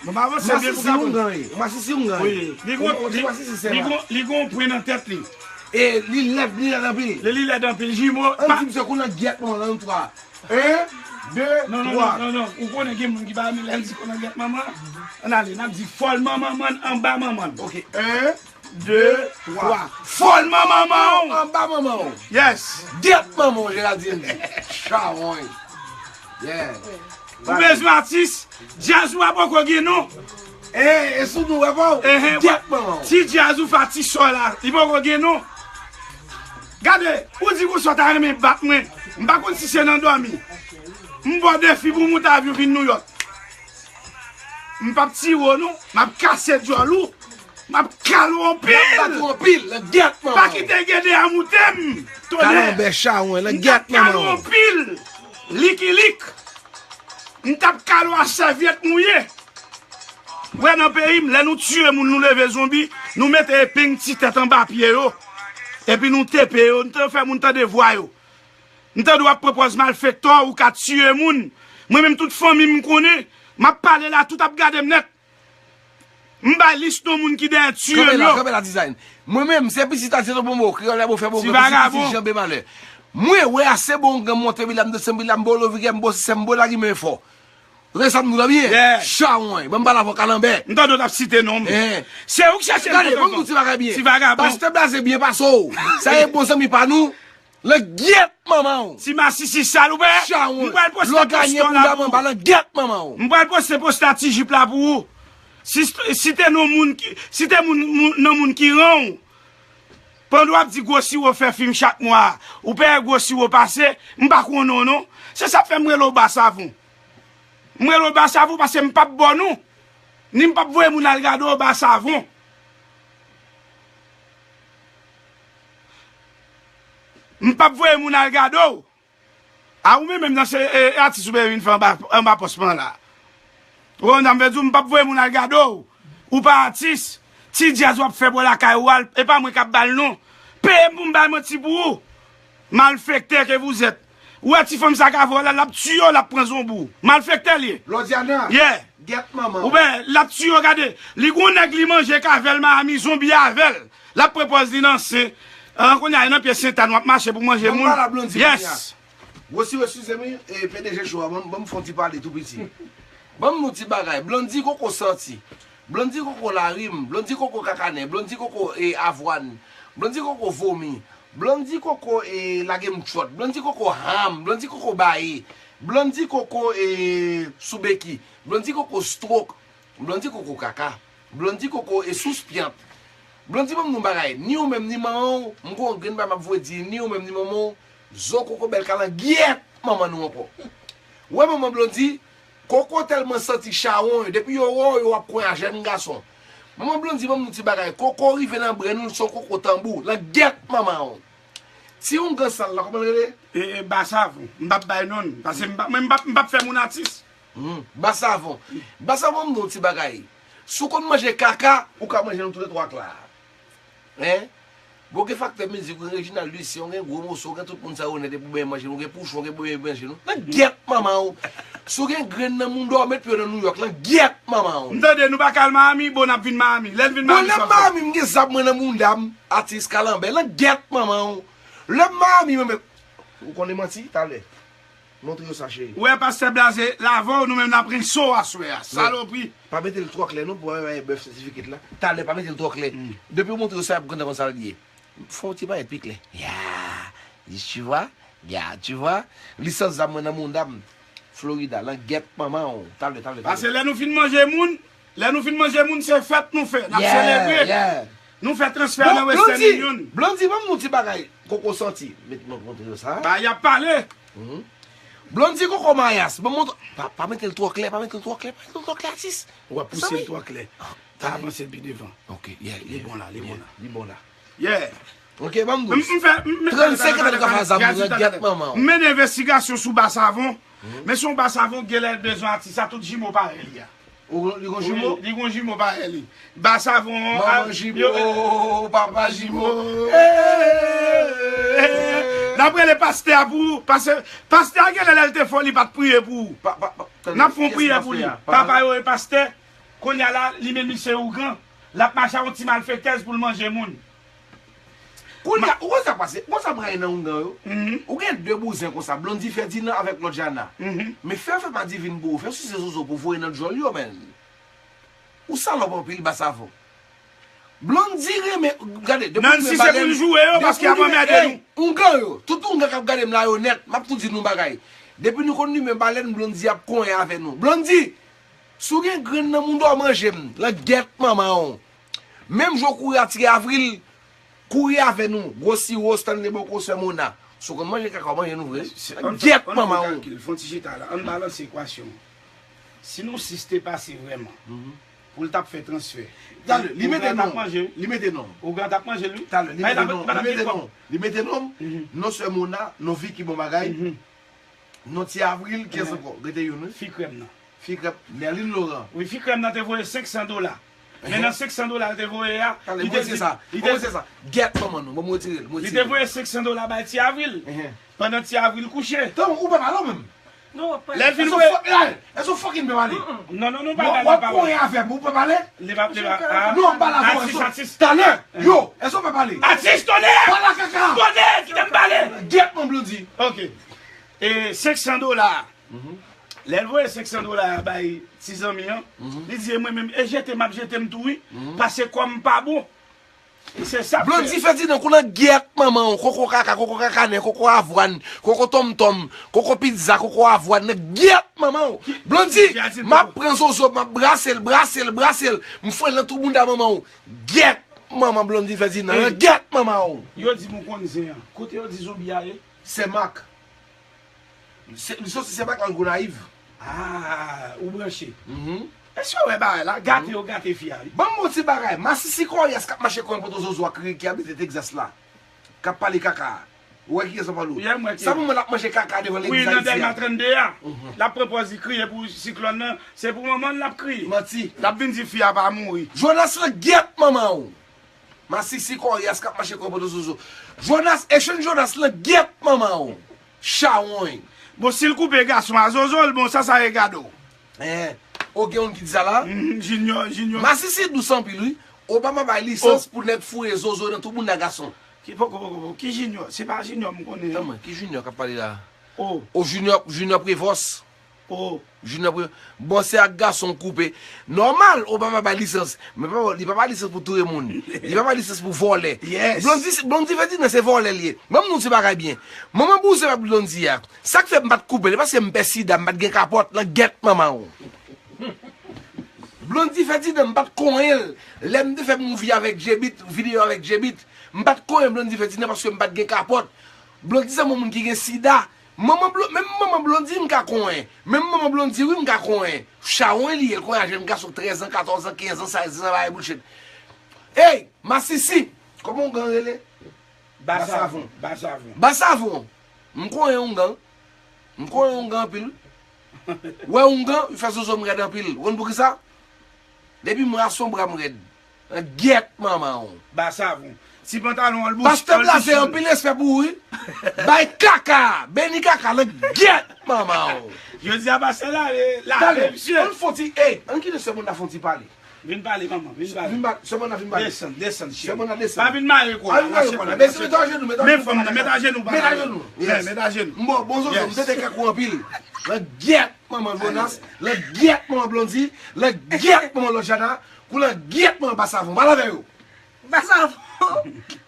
Nou pa avanse byen pou sa. Masisi oungan ye. Masisi oungan ye. Wi. Li gon, li, li gon, li gon pwen nan tèt li. E li lèd, li lèd anpil. Li, li lèd anpil. Jimo. Ann di misye kou nan gyèt mwen nan twa. En, de, twa. Non, non, non, non, non. Ou konnen gen moun ki pa renmen lè l di kou nan gyèt manman. Ann ale, n ap di fòl manman mann anba manman. Ok. En, de, twa. Fòl manman manman w. Anba manman w. Yes. Gyèt manman w, Geraldine. Chawony. Yeah. Ou bezwen atis, djaz ou a poko gen non. E, e sou nou wè pa w. Ehen, gyèt manman w. Ti djaz ou fè atis sò la, li poko gen non. Gade, ou di konsa w ta renmen bat mwen. M pa konn si se nan dòmi. M ba w defi pou w moute avyon vin Nouyòk. M p ap tiye w non, m ap kase djòl ou. M ap kale w anpil. M ap bat ou anpil, nan gyèt manman w. Pa kite gen de a moute m. Tonè. Kalanbè chawony, nan gyèt manman w. M t ap kale w anpil. Likilik. M t ap kale w a sèvyèt mouye. Wè nan peyi m, lè nou tiye moun, nou leve zonbi, nou mete epeng ti tèt anba pye yo. Epi nou tepe yo, nou te fè moun tande vwa yo. M tande w ap pran pòz malfektè, ou ka tiye moun. Mwen menm tout fanmi m konnen, m ap pale la, tout ap gade m nèt. M bay lis non moun ki dèyè tiye m yo. Kanpe la, kanpe la, Design. Mwen menm, se pitit Adye Bonbo, kreyòl la bon fè bon, pitit, pitit janbe malè. Mwen wè ase bon, gen monte vila, m desann vila, m bo lo vigè, m bo sisè, m bo lagimè fò. Resa m nou la byen. Yeah. Chawony, ban m pale avè w kalanbè. M tande w t ap site non m. Eh. Se ou k chèche m. Gade, ban m di w ti bagay byen. Ti vagabon. Pastè Blaze byen pase w. Sa e bon zanmi pa nou. Nan gyèt manman w. Ti masisi sal ou wè. Chawony. M pral poste post lan pou ou. Nan gyèt manman w. M pral poste post la ti jip la pou ou. Si, si te nan moun ki, si te moun, moun, nan moun ki ran w. Pandan w ap di gwo siwo fè fim chak mwa, ou peye gwo siwo pase, m pa konnen w non. Se sa k fè m rele w ba savon. M rele w ba savon paske m p ap ba w non. Ni m p ap voye moun al gade w ba savon. M p ap voye moun al gade w. A ou menm menm nan se e, e atis ou bezwen vin fè anba, anba pòs mwen la. Ou konprann sa m vle di w, m p ap voye moun al gade w. Ou pa atis. Ti djaz w ap fè bò lakay ou a, e pa mwen k ap ba l non. Peye m pou m bay manti pou ou. Malfektè ke vous êtes. Ou wè ti fanm sa k avè w la, l ap tiye w, l ap pran zonbi w. Malfektè l ye. Lòdiana, yeah, gèt manman w. Oubyen, l ap tiye w, gade. Li gon nèg li manje k avè l Miami, zonbi avè l. L ap pran pòz li nan sen. An, kounye a, e nan pye Sentàn w ap mache pou manje moun. Yes. Gwosi, eskize m wi, e, P D G show a, ban m, ban m fè yon ti pale tou piti. Ban m yon ti bagay. Blondy koko santi. Blondy koko larim. Blondy koko kakanen. Blondy koko, e, avwàn. Blondy koko vomi. Blondy koko, e, lage m tchòt. Blondy koko ham. Blondy koko baye. Blondy koko, e, sou beki. Blondy koko stwok. Blondy koko kaka. Blondy koko e sous pyant. Blondy ban m yon bagay. Ni ou menm, ni manman w. M gon grenn bagay m ap voye di. Ni ou menm, ni manman w. Zo koko bèl ka langyèt manman nou ankò. Ou wè manman Blondy, koko tèlman santi chawony, depi yo wè w, yo ap konn a jèn gason. Manman Blondy ban m yon ti bagay, koko rive nan bren nou, l se yon koko tanbou, langyèt manman w. Ti oungan sal la, kòman l rele? E, e, Basavon, m p ap bay non l, paske m p ap, mwen m p ap, m p ap fè moun atis. Hmm, Basavon. Basavon, ban m di w yon ti bagay. Si w konn manje kaka, ou ka manje nou toulètwa k la. Hein? Bon, gen faktè mizik, ou gen Reginald Lucien, ou gen gwo moso, ou gen tout moun sa yo nèt epi w benyen manje nou, ou gen Pouchon, ou gen benyen manje nou. Langyèt manman w! Si w gen grenn nan mounda w, met pye w nan Nouyòk, langyèt manman w! M tande nou pa ka al Miami, bon n ap vin Miami. Lè n vin Miami, sa w fè? Bon, lè m Miami, m gen zam mwen nan mounda m, atis kalanbè, langyèt manman w! Lè m Miami, mwen menm. Ou konnen manti, talè. Montre yo sa, cheri. Ou wè pastè blaze l avè w, nou menm n ap rense w aswè a. Salopri. Pa mete l twò klè non, pou w wè bèf sètifikèt la. Talè, pa mete l twò klè. Depi w montre yo sa, y ap kontan konn sa l ye. Fè yon ti pale pi klè. Ya, tu vois? Ya, tu vois? Lisans zam mwen nan mounda m. Florida, langyèt manman w. Talè, talè, talè. Paske lè nou fin manje moun, lè nou fin manje moun, se fèt nou fè. N ap selebre. Nou fè transfè nan Western Union. Blondy, ban m yon ti bagay. Koko santi. Met mwen montre yo sa. Ba, y ap pale. Blondy koko mayas. Ban m montre. Pa, pa mete l twò klè, pa mete l twò klè, pa mete l twò klè, atis. W ap pouse l twò klè. Avanse l pi devan. Ok, yeah, yeah. Li bon la, li bon la. Li bon la. Yeah. Ok, ban m di w. M fè, m fè, trannsenk an nou ka fè zam, langyèt manman w. M mennen envestigasyon sou Basavon. Men se yon Basavon ki genlè bezwen atis sa, tout jimo parèy li a. Li gon jimo? Li gon jimo parèy li. Basavon. Manman jimo, papa jimo. N ap rele pastè a pou ou. Pastè a genlè lè l te fò, li pa t priye pou ou. N ap fè yon priyè pou li. Papa yo e pastè. Kounye a la, li menm li se ougan. L ap mache ak yon ti malfektèz pou l manje moun. Kounye a, ou konn sa k pase? Ou konn sa m rayi nan oungan yo? Ou gen de bouzen konsa, Blondy Ferdinand avèk Lòdjana. Men fè fè pa divin pou ou, fè sise zozo pou voye nan djòl yo, menn. Ou salòp anpil, Basavon. Blondy renmen, gade, depi nou renmen balèn, depi nou renmen, ey, oungan yo, tout oungan k ap gade m la yo nèt, m ap tou di nou bagay. Depi nou konn limen balèn, Blondy ap konyen avè nou. Blondy, si w gen grenn nan mounda w manje m, langyèt manman w. Menm jan w kouri atire Avril, kouri avè nou, gwo siwo, Stanley Boko, sè Mona. Si w konn manje kaka, w manje nou vre. Langyèt manman w. Fè yon ti kalkil, fè yon ti chita la, ann balanse ekwasyon an. Si nou sis te pase vrèman, pou l t ap fè transfè. Talè, li mete non. Li mete non. Ougan t ap manje l, wi. Talè, li mete non. Li mete non. Li mete non. Non sè Mona, non Vicky bon bagay. Non ti Avril, kiyès ankò? Rete youn, wi. Fi krèm nan. Fi krèm, Nerline Laurent. Wi, fi krèm nan te voye senk san dola. Men nan senk san dola l te voye a, li te di, li te, gèt manman nou, ban m retire l, m retire l. Li te voye senk san dola bay ti Avril. Pandan ti Avril kouche. Tann ou pa pale menm. Lè l fin voye. Èske w fucking pè pale? Non, non, non, pa pale. W ap konyen avè m, ou pè pale? Li pa, li pa. Non, m pale avè w. Atis, atis. Talè. Yo, èske w pè pale? Atis, tonè! Pale kaka! Tonè, kite m pale! Gèt manman Blondy. Ok. E senk san dola. Lè l voye senk san dola a bay ti zanmi an, li di, e mwen menm, e jete m ap jete m tou wi, paske kò m pa bon. E se sa k fè. Blondy Ferdinand, kou langyèt manman w, koko kaka, koko kakanen, koko avwàn, koko tonmtonm, koko pizza, koko avwàn, langyèt manman w. Blondy, m ap pran zozo, m ap brase l, brase l, brase l, m foure l nan twou bounda manman w. Gyèt manman Blondy Ferdinand, langyèt manman w. Yo di m ou konn zen an. Kote yo di zonbi a ye? Senmak. Se, li soti Senmak al Gonayiv. Ah, ou branche. Èske w wè bagay la? Gate yo gate fi a wi. Ban m yon ti bagay. Masisi kòyès k ap mache konyen poto zozo a ki, ki abite Texas la. K ap pale kaka a. Ou wè kiyès w ap pale? Sa pou mwen l ap manje kaka devan legliz Ayiti a. Wi, nan Dèlma trannde a. L ap pran pòz li kriye pou siklòn nan. Se pou manman l l ap kriye. Manti. L ap vin di fi a pa mouri. Jonas lan gyèt manman w. Masisi kòryas k ap mache kò poto zozo. Jonas, Echèn Jonas lan gyèt manman w. Chawony. Bon, si l koupe gason a zozo l, bon, sa, sa regade w. Eh, o gen youn ki di sa la? Mhm, Junior, Junior. Masisi dous anpil, wi. Obama bay lisans pou nèg foure zozo nan tout moun nan gason. Ki poko, poko, poko. Ki Junior? Se pa Junior m konnen. Tann mwen, ki Junior k ap pale la? O. O Junior, Junior Prévost. O. Junior Prévost. Bon, se ak gason w koupe. Nòmal, Obama bay lisans. Men pa, li pa bay lisans pou touye moun. Li pa bay lisans pou vòlè. Yes. Blondy, Blondy Ferdinand se vòlè li ye. Ban m di w ti bagay byen. Manman bouzen pa Blondy a. Sa k fè m pa t koupe l, se paske m pè sida, m pa t gen kapòt, lan gyèt manman w. Blondy Ferdinand, m pa t konyen l. Lè m te fè movie avèk Jebit, videyo avèk Jebit, m pa t konyen Blondy Ferdinand paske m pa t gen kapòt. Blondy se yon moun ki gen sida. Manman Blo-, menm manman Blondy m ka konyen. Menm manman Blondy wi m ka konyen. Chawony li ye, l konyen a jèn gason trèz an, katòz an, kenz an, sèz an, bagay bullshit. Ey, masisi, kòman oungan rele? Basavon. Basavon. Basavon. M konyen oungan. M konyen oungan anpil. Wè oungan, li fè zozo m rèd anpil. Ou konn poukisa? Depi m rason bra m rèd. Nan gyèt manman w. Basavon. Ti pantalon an l bouch. Pastè Blaze, anpil respè pou ou, wi. Bay kaka, beni kaka, nan gyèt manman w. Jodi a pastè la, e, la, e, misye. Ann fon ti, ey, ann kite sè moun nan fon ti pale. Vin pale, manman, vin pale. Vin pale, sè moun nan vin pale. Desann, desann, cheri. Sè moun nan desann. Pa vin mare kò la, lase kò la. Met ajenou, met ajenou. Men fanm nan, met ajenou, met ajenou. Met ajenou. Met ajenou. Bon, bon, Zozo, m te te kè kou anpil. Nan gyèt manman Jonas, lan gyèt manman Blondy, lan gyèt manman Lòjana, kou lan gyèt manman Basavon. Pale avè yo. Basavon.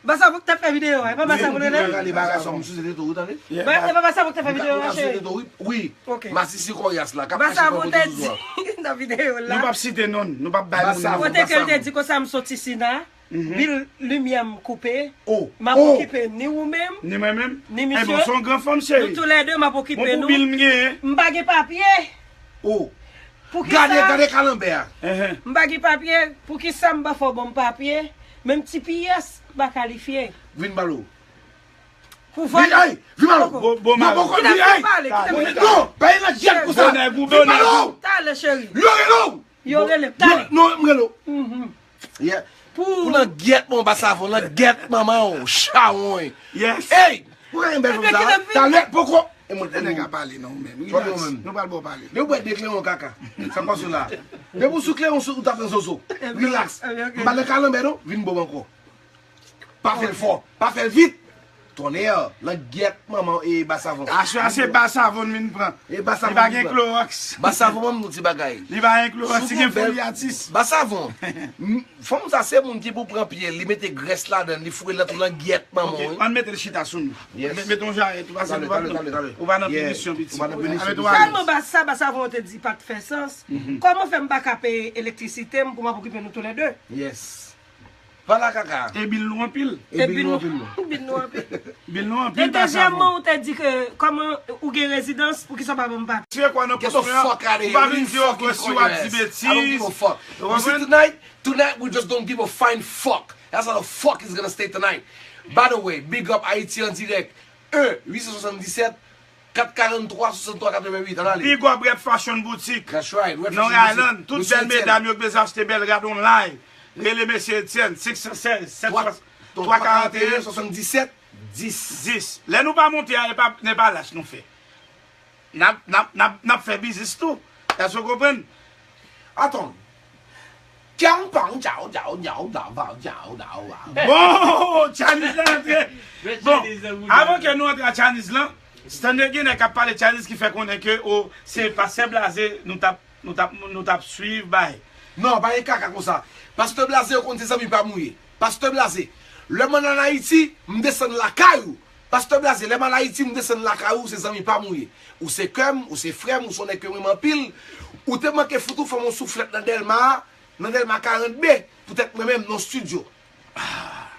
Basavon ki t ap fè videyo a, e pa Basavon rele? Gade bagay sa, m sou se te tou, tande? E pa Basavon ki t ap fè videyo a, cheri? Wi. Ok. Masisi kòyas la, k ap mache pran foto sou zwa. Basavon te di nan videyo la. Nou p ap site non, nou p ap bay moun non. Kote ke l te di konsa m soti Sina. Bil limyè m koupe. M ap okipe ni ou menm, ni mwen menm, ni misye. Ebon, se yon gran fanm, cheri. Nou toulède, m ap okipe nou. Bon, pou bil m genyen. M pa gen papye. Poukisa? Gade, gade kalanbè a. M pa gen papye. Poukisa m pa fè w ban m papye? Menm ti pyès, m pa kalifye. Vin balo. Pou vòlè. Vin, ay, vin balo. Bon, bon, mari. Kite m pale, kite m pale. Non, pa gen nan dyèt konsa. Vin balo. Talè, cheri. Yo rele w. Yo rele m, talè. Non, m rele w. Yeah. Pou, pou lan gyèt manman Basavon, lan gyèt manman w, chawony. Yes. Ey! Ou gen bèl fanm sa? Talè, poko. E mwen, e nèg a pale non, ou menm. Relax. Nou pral ba w pale. Depi w bwè de kleyon kaka. Sa k pase w la? Depi w sou kleyon, ou ta pran zozo. Relax. M pa nan kalanbè non, vin ba m ankò. Pa fè l fò, pa fè l vit. Tonnè, lan gyèt manman e Basavon. Aswè a se Basavon vin pran. E Basavon vin pran. Li pa gen klowòks. Basavon ban m nou ti bagay. Li pa gen klowòks, li gen foli atis. Basavon. Fanm sa se moun ki pou pran pye l, li mete grès ladan l, li foure l nan tou lan gyèt manman w. Ok, ann mete l chita sou nou. Yes. Mete yon jarèt, ou pa se, ou pa nan pinisyon, piti. Ou pa nan pinisyon. Sèlman sa Basavon te di pa t fè sans. Kòman fè m pa ka peye elektrisite m pou m ap okipe nou toulède? Yes. Pale kaka. E bil nou anpil. E bil nou anpil, non. Bil nou anpil. Bil nou anpil, Basavon. E dezyèmman, ou te di ke kòman ou gen rezidans, poukisa w pa ban m papye? Tire kwa nan pòs mwen an, ou pa vin di yo gwo si w ap di betiz. Ou konprann? Tonight, tonight we just don't give a fine fuck. That's how the fuck is gonna stay tonight. By the way, big up Haïti en direct. E uit san swasanndisèt, kat karanntwa, swasanntwa, katrevennuit. Ann ale. Big up Red Fashion Boutique. That's right, Red Fashion Boutique. Long Island, tout bèl medam yo k bezwen achte bèl rad online. Rele mesye Etienne, senk san sèz, sèt swasann, twa karanteyen, swasanndisèt, dis. Dis. Lè nou pa monte a, e pa, n e pa lach nou fè. N ap, n ap, n ap, n ap fè biznis tou. Èske w konprann? Atann. Tchaw, paw, tchaw, tchaw, tchaw, tchaw, tchaw, tchaw, tchaw. Bon, Chinese lan antre. Bon, avan ke nou antre a Chinese lan, Stanley gen nèg k ap pale Chinese ki fè konnen ke, o, se Pastè Blaze nou t ap, nou t ap, nou t ap swiv bay. Non, pa gen kaka konsa. Pastè Blaze yo konn se zanmi pa m ou ye. Pastè Blaze, lè m ann Ayiti, m desann lakay ou. Pastè Blaze, lè m al Ayiti, m desann lakay ou, se zanmi pa m ou ye. Ou se kè m, ou se frè m, ou se yon nèg ke m renmen anpil. Ou te manke fout ou fè m yon souflèt nan Dèlma a, nan Dèlma karant B, poutèt mwen menm, nan estidyo.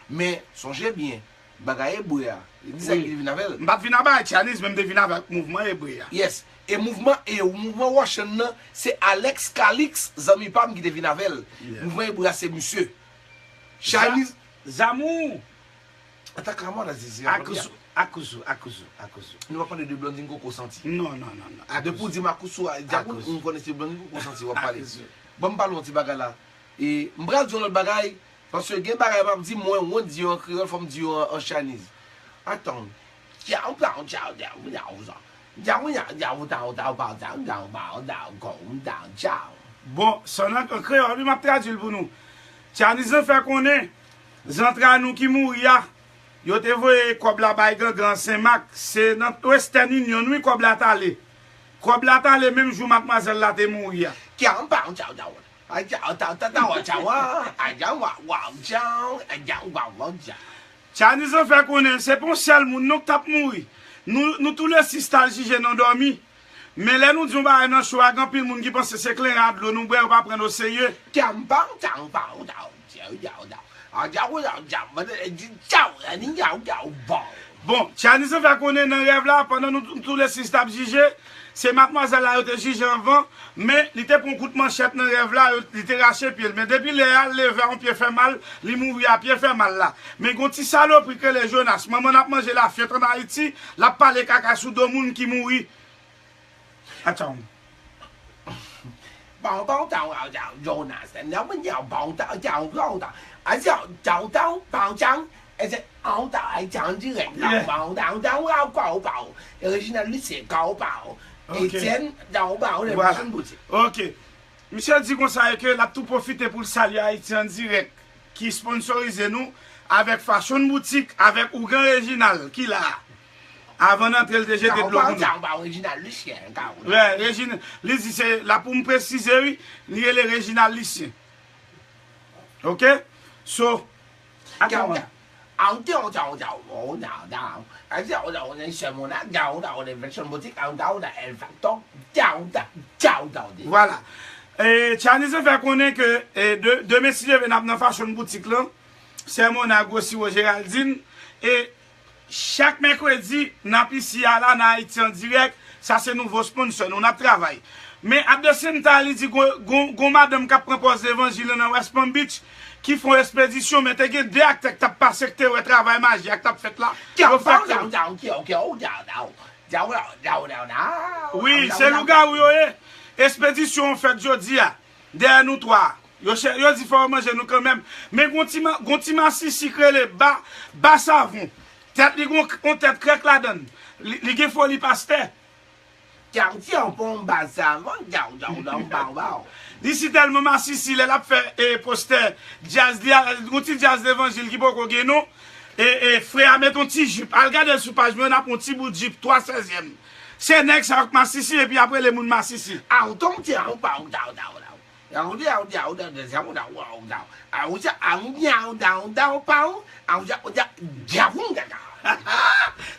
Men, sonje byen, bagay ebre a, e di sa ki te vin avè l. M pa t vin avè Chinese, men m te vin avèk mouvman ebre a. Yes. E mouvman, e mouvman Wòchann nan, se Alex Calix, zanmi pa m ki te vin avè l. Mouvman ebre a, se misye. Chinese. Zamou. Ata ka mò nan zizi a, ak Akuzu, akuzu, akuzu. Nou pa pale de Blondine Koko Santi. Non, non, non, non. Akuzu. Depi w di m akuzu, a, dja Akuzu. M konnen se Blondine Koko Santi w ap pale. Akuzu. Ban m pale yon ti bagay la. E m pral di yon lòt bagay, paske gen bagay m ap di, mwen, mwen di yo an kreyòl, fò m di yo an, an Chinese. Atann. Tchao, tchao, tchao, tchao, tchao, tchao. Tchao, tchao, tchao, tchao, tchao, tchao, tchao, tchao, tchao, tchao, tchao. Bon, sa nan an kreyòl, wi, m ap tradui l pou nou. Chinese nan fè konnen, zantra nou ki mouri a, yo te voye kòb la bay gangan an Senmak, se nan Western Union, wi, kòb la t ale. Kòb la t ale menm jou madmwazèl la te mouri a. Tchao, tchao, tchao, tchao. Ay, tchao, tchao, tchao, tchao, tchao, ah. Ay, tchao, wa, wa, tchao, ay, tchao, wa, wa, tchao. Chinese nan fè konnen se pa yon sèl moun non k t ap mouri. Nou, nou tou le sis t al jije nan dòmi. Men lè nou di yon bagay nan cho a, gen anpil moun ki panse se kleren a dlo nou bwè, yo pa pran n oserye. Tchao, tchao, tchao, tchao, tchao, tchao, tchao. Ah, tchao, tchao, tchao, tchao, tchao, tchao, tchao, tchao. Bon, Chinese nan fè konnen nan rèv la, pandan nou tou le sis t ap jije, se madmwazèl la yo te jije anvan, men li te pran kout manchèt nan rèv la, yo, li te rache pye l. Men depi lè a, l leve a yon pye fè mal, li mouri a pye fè mal la. Men gon ti salopri k rele Jonas, manman n ap manje lafyèt ann Ayiti, l ap pale kaka sou do moun ki mouri. Atchaw. Bon, bon, tchao, tchao, tchao, Jonas. Nan mwen di, bon, tchao, tchao, tchao, tchao. A, tchao, tchao, tchao, bon, tchao. E se, on, tchao, ay, tchao, dirèk. Bon, bon, tchao, tchao, tchao, tchao, tchao. E Reginald Lucien, tchao, tchao. Ok. Etienne, tchao, tchao, le Voilà. Fashion Boutique. Ok. Misye di konsa e ke l ap tou pwofite pou l salye Ayiti an dirèk, ki sponsorize nou avèk Fashion Boutique, avèk Ougan Reginald, ki la a. Avan n antre, l te jete dlo pou nou. Tchao, tchao, Reginald Lucien, tchao. Wè, Reginald, li di se, la pou m presize, wi, li rele Reginald Lucien. Ok? So, Tchao, atann. tchao. Aw, tchao, tchao, tchao. Oh, tchao, tchao. Ay, tchao, tchao, tchao, Simona, tchao, tchao, tchao, Fashion Boutique, tchao, tchao, tchao, El Factor, tchao, tchao, tchao, tchao, tchao. Vwala. E, Tchanizan fè konnen ke, e, de, demen, si Dye vle, n ap nan Fashion Boutique lan. Sè Mona, Gwo Siwo, Geraldine. E chak mèkredi, n ap isi a la, nan Ayiti an dirèk. Sa se nouvo sponsor nou, n ap travay. Men at the same time, li di gon, gon, gon madanm k ap pran pòz levanjil nan West Palm Beach, ki fè yon espedisyon, men te gen de aktè k t ap pase, k te wè travay maji a k t ap fèt la. Yo fè ke... Wi, se lougawou yo ye. Espedisyon an fèt jodi a. Dèyè nou twa. Yo chè, yo di fò yo manje nou kanmenm. Men gon ti ma-, gon ti masisi k rele Ba, Ba Savon. Tèt li gon, gon tèt krèk ladann. Li, li gen foli pastè. Tchao, tchao, pon ba sa, man, tchao, tchao, tchao, tchao, tchao. Li si tèlman masisi, lè l ap fè, e, postè djaz li a, gon ti djaz levanjil ki poko gen non. E, e, frè a met on ti jip. Al gade l sou paj mwen, n ap on ti bout jip, twa sèzyèm. Se nèg sa yo k masisi, epi ap rele moun masisi. Aw, ton, tchao, pao, tchao, tchao, tchao.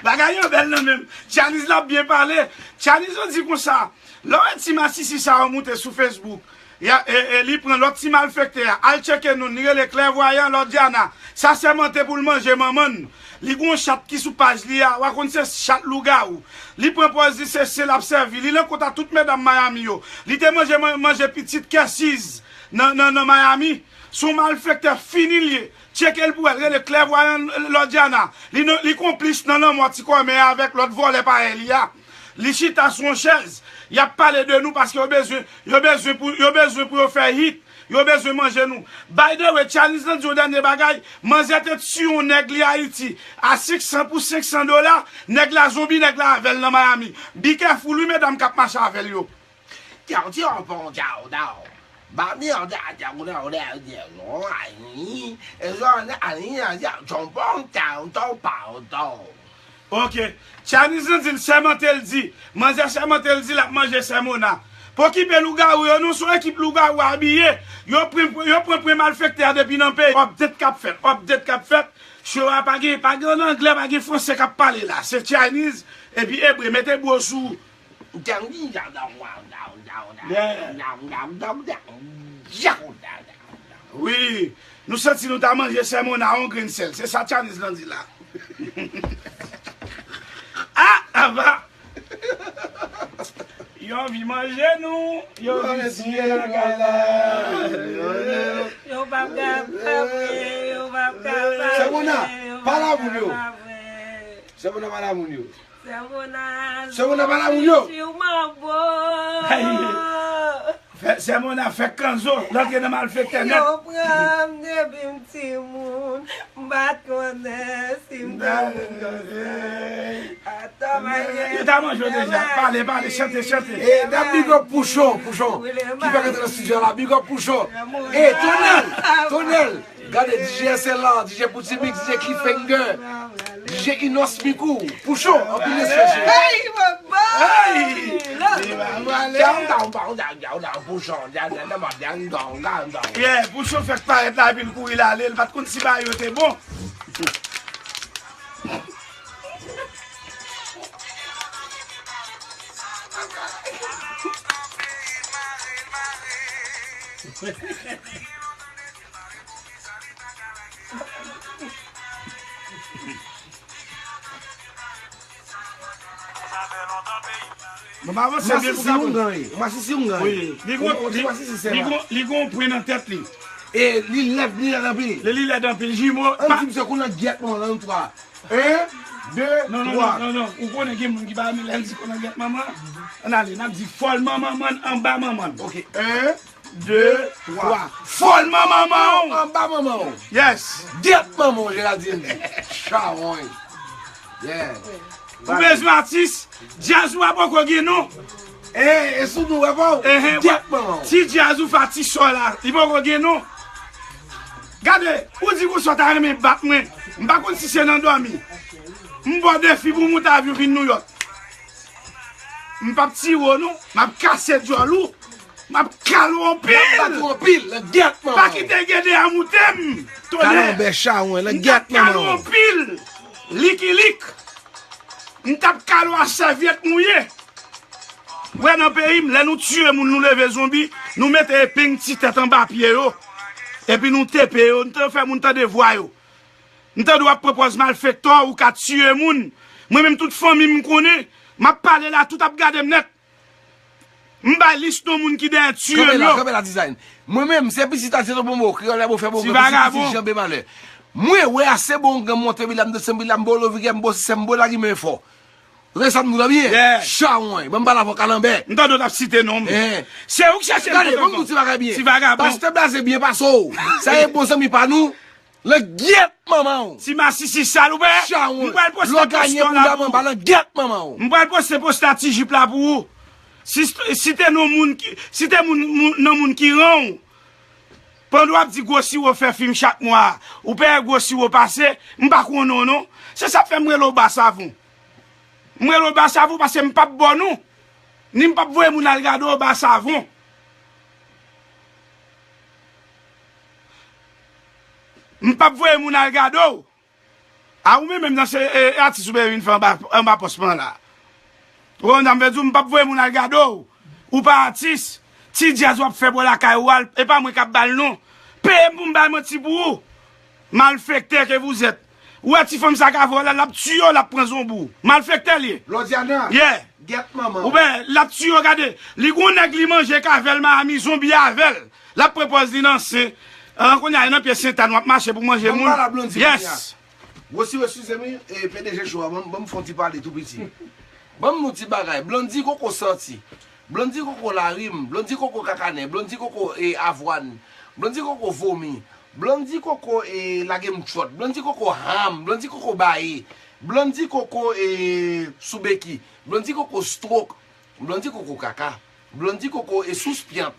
Bagay yo bèl nan menm. Tchaniz la byen pale. Tchanizan di konsa, lè w wè ti masisi sa yo moute sou Facebook, ya, e, e, li pran lòt ti malfektè a, al tcheke non, li rele Klèvwayan Lòdyana. Sa sèmante pou l manje manman n. Li gon chat ki sou paj li a, w a konn se chat lougawou. Li pran pòz li se sen l ap sèvi. Li nan kont a tout medam Miami yo. Li te manje man-, manje pitit kèsiz nan, nan, nan Miami. Se yon malfektè fini l ye. Tcheke l pou wè l, rele Klèvwayan Lòdyana. Li nan, li konplis nan lanmò ti kòmè a avèk lòt vòlè parèy li a. Li chita sou yon chèz. Y ap pale de nou paske yo bezwen, yo bezwen pou, yo bezwen pou yo fè hit. Yo bezwen manje nou. By the way, Tchaniz nan di yon dènye bagay, manzè te tiye yon nèg li Ayiti a senk san pou senk san dola, nèg la zonbi nèg la avè l nan Miami. Be careful wi medam k ap mache avè l yo. Ok. Tchanizan di l sèmante l di, manzè sèmante l di l ap manje sè Mona. Pa okipe lougawou yo non, se yon ekip lougawou abiye. Yo pran, yo pran premye malfektè a depi nan peyi. Update k ap fèt, update k ap fèt. Cho a pa gen, pa gen anglè, pa gen fransè k ap pale la. Se Chinese, epi ebre, mete bro sou. Wi, nou santi nou ta manje sèmon a yon grenn sèl. Se sa Chinese lan di la. Ah, aba! Yo anvi manje nou, yo anvi tiye lakay la. Yo p ap kapab, yo p ap kapab. Sèmon a, pale avè yo. Sè Mona pa la moun yo. Sè Mona, Sè Mona pa la moun yo. Fiu manbo. Fè- Sè Mona fè kanzo, l antre nan malfektè nèt. Yo pran m depi m timoun, m pa t konnen si m te moun konsa. Atò mache. Yo ta manje w deja. Pale, pale, chante, chante. E n ap big up Pouchon, Pouchon ki fèk antre nan estidyo la, big up Pouchon. E Tonèl, Tonèl, gade D J S L la, D J Poutimix, D J Cliffhanger, D J Inos Mikou, Pouchon, anpil respè cheri. Hey, baba! Hey! Down, down, down, down, down, Pouchon, down, down, down, down, down, down. Yeah, Pouchon fèk parèt la epi l kouri l ale, l pa t konn si bagay yo te bon. Mwen pa avanse byen pou sa. Masisi yon gang ye. Masisi yon gang ye. Wi, li gon li gon li gon pwen nan tèt li. E li lèd, li lèd anpil. Li li lèd anpil, jimo. Ann di misye kou nan gyèt manman l, twa. En, de, twa. Non, non, non, non, ou konnen gen moun ki pa renmen lè l di kou nan gyèt manman. Ann ale, n ap di fòl manman manman anba manman l. Ok, en, De, twa. Fòl manman manman w. Anba manman w. Yes. Gyèt manman w, Geraldine di. Chawony. Yeah. Ou bezwen atis, djaz ou a poko gen non. E, e sou nou wè pa w. Ehe, Gyèt manman w. Ti djaz ou fè atis sa la, li poko gen non. Gade, ou di konsa w ta renmen bat mwen. M pa konn si se nan dòmi. M ba w defi pou w monte avyon vin Nouyòk. M p ap tiye w non, m ap kase djòl ou. M ap kale w anpil. M ap bat ou anpil, nan gyèt manman w. Pa kite gede a moute m. Tonè. Kalanbè chawony, nan gyèt Kale manman w w. Anpil. Likilik. M t ap kale w a sèvyèt mouye. Wè nan peyi m, lè nou tiye moun, nou leve zonbi, nou mete epeng ti tèt anba pye yo. Epi nou tepe yo, nou te fè moun tande vwa yo. M tande w ap pran pòz malfektè, ou ka tiye moun. Mwen menm tout fanmi m konnen, m ap pale la, tout ap gade m nèt. M bay lis non moun ki dèyè tiye Kanpe m la, yo. Kanpe la, Ti Zayn. Mwen menm, se pitit a Ti Tonbonbo, kreyòl la bo fè bon, Ti vagabon. Pitit Janbe Malè. Mwen wè a se bon gang monte, wi, la m de senbri, la m bo lovi, m bo sistèm, m bo lagi men fò. Resa m nou la byen. Yeah. Chawony, ban m pale avè w kalanbè. M tande w t ap site non m. Eh. Se ou k chèche m Gade, kontan ban m nou ti bagay byen. Ti vagabon. Pastè Blaze byen pase w. Sa e bon zanmi pa nou. Nan gyèt manman w. Ti masisi sal ou wè. Chawony. M pral poste Lò ganye post moun la la pou manba nan gyèt manman w. M pral poste post la ti jip la pou ou. Si, si te non moun ki, si te moun, moun nan moun ki ran w. Pandan w ap di gwo siwo fè fim chak mwa, ou peye gwo siwo pase, m pa konnen w non. Se sa k fè m rele w ba savon. M rele w ba savon paske m p ap ba w non. Ni m p ap voye moun al gade w ba savon. M p ap voye moun al gade w. A ou menm menm nan se e, e atis ou bezwen vin fè anba, anba pòs mwen la. Ou konn sa m vle di w, m p ap voye moun al gade w. Ou pa atis. Ti djaz w ap fè bò lakay ou al, e pa mwen k ap ba l non. Peye m pou m bay manti pou ou. Malfektè ke vous êtes. Ou wè ti fanm sa ka vòlè, l ap tiye w, l ap pran zonbi w. Malfektè l ye. Lòdyana. Yeah. Gyèt manman w. Ou ben, l ap tiye w, gade. Li gon nèg li manje k avè l, Miami, zonbi avè l. L ap pran pòz li nan sen. An, kounye a, nan pye Sentàn, w ap mache pou manje Ban m moun. pale a Blondy kounye a. Yes. Gwosi, eskize m, wi, e, P D G show a, ban m, ban m fè yon ti pale tou piti. Ban m nou ti bagay. Blondy koko santi. Blondy koko larim. Blondy koko kakanen. Blondy koko, e, avwàn. Blondy koko vomi. Blondy koko, e, lage m tchwòt. Blondy koko ham. Blondy koko baye. Blondy koko, e, sou beki. Blondy koko stwok. Blondy koko kaka. Blondy koko e sous pyant.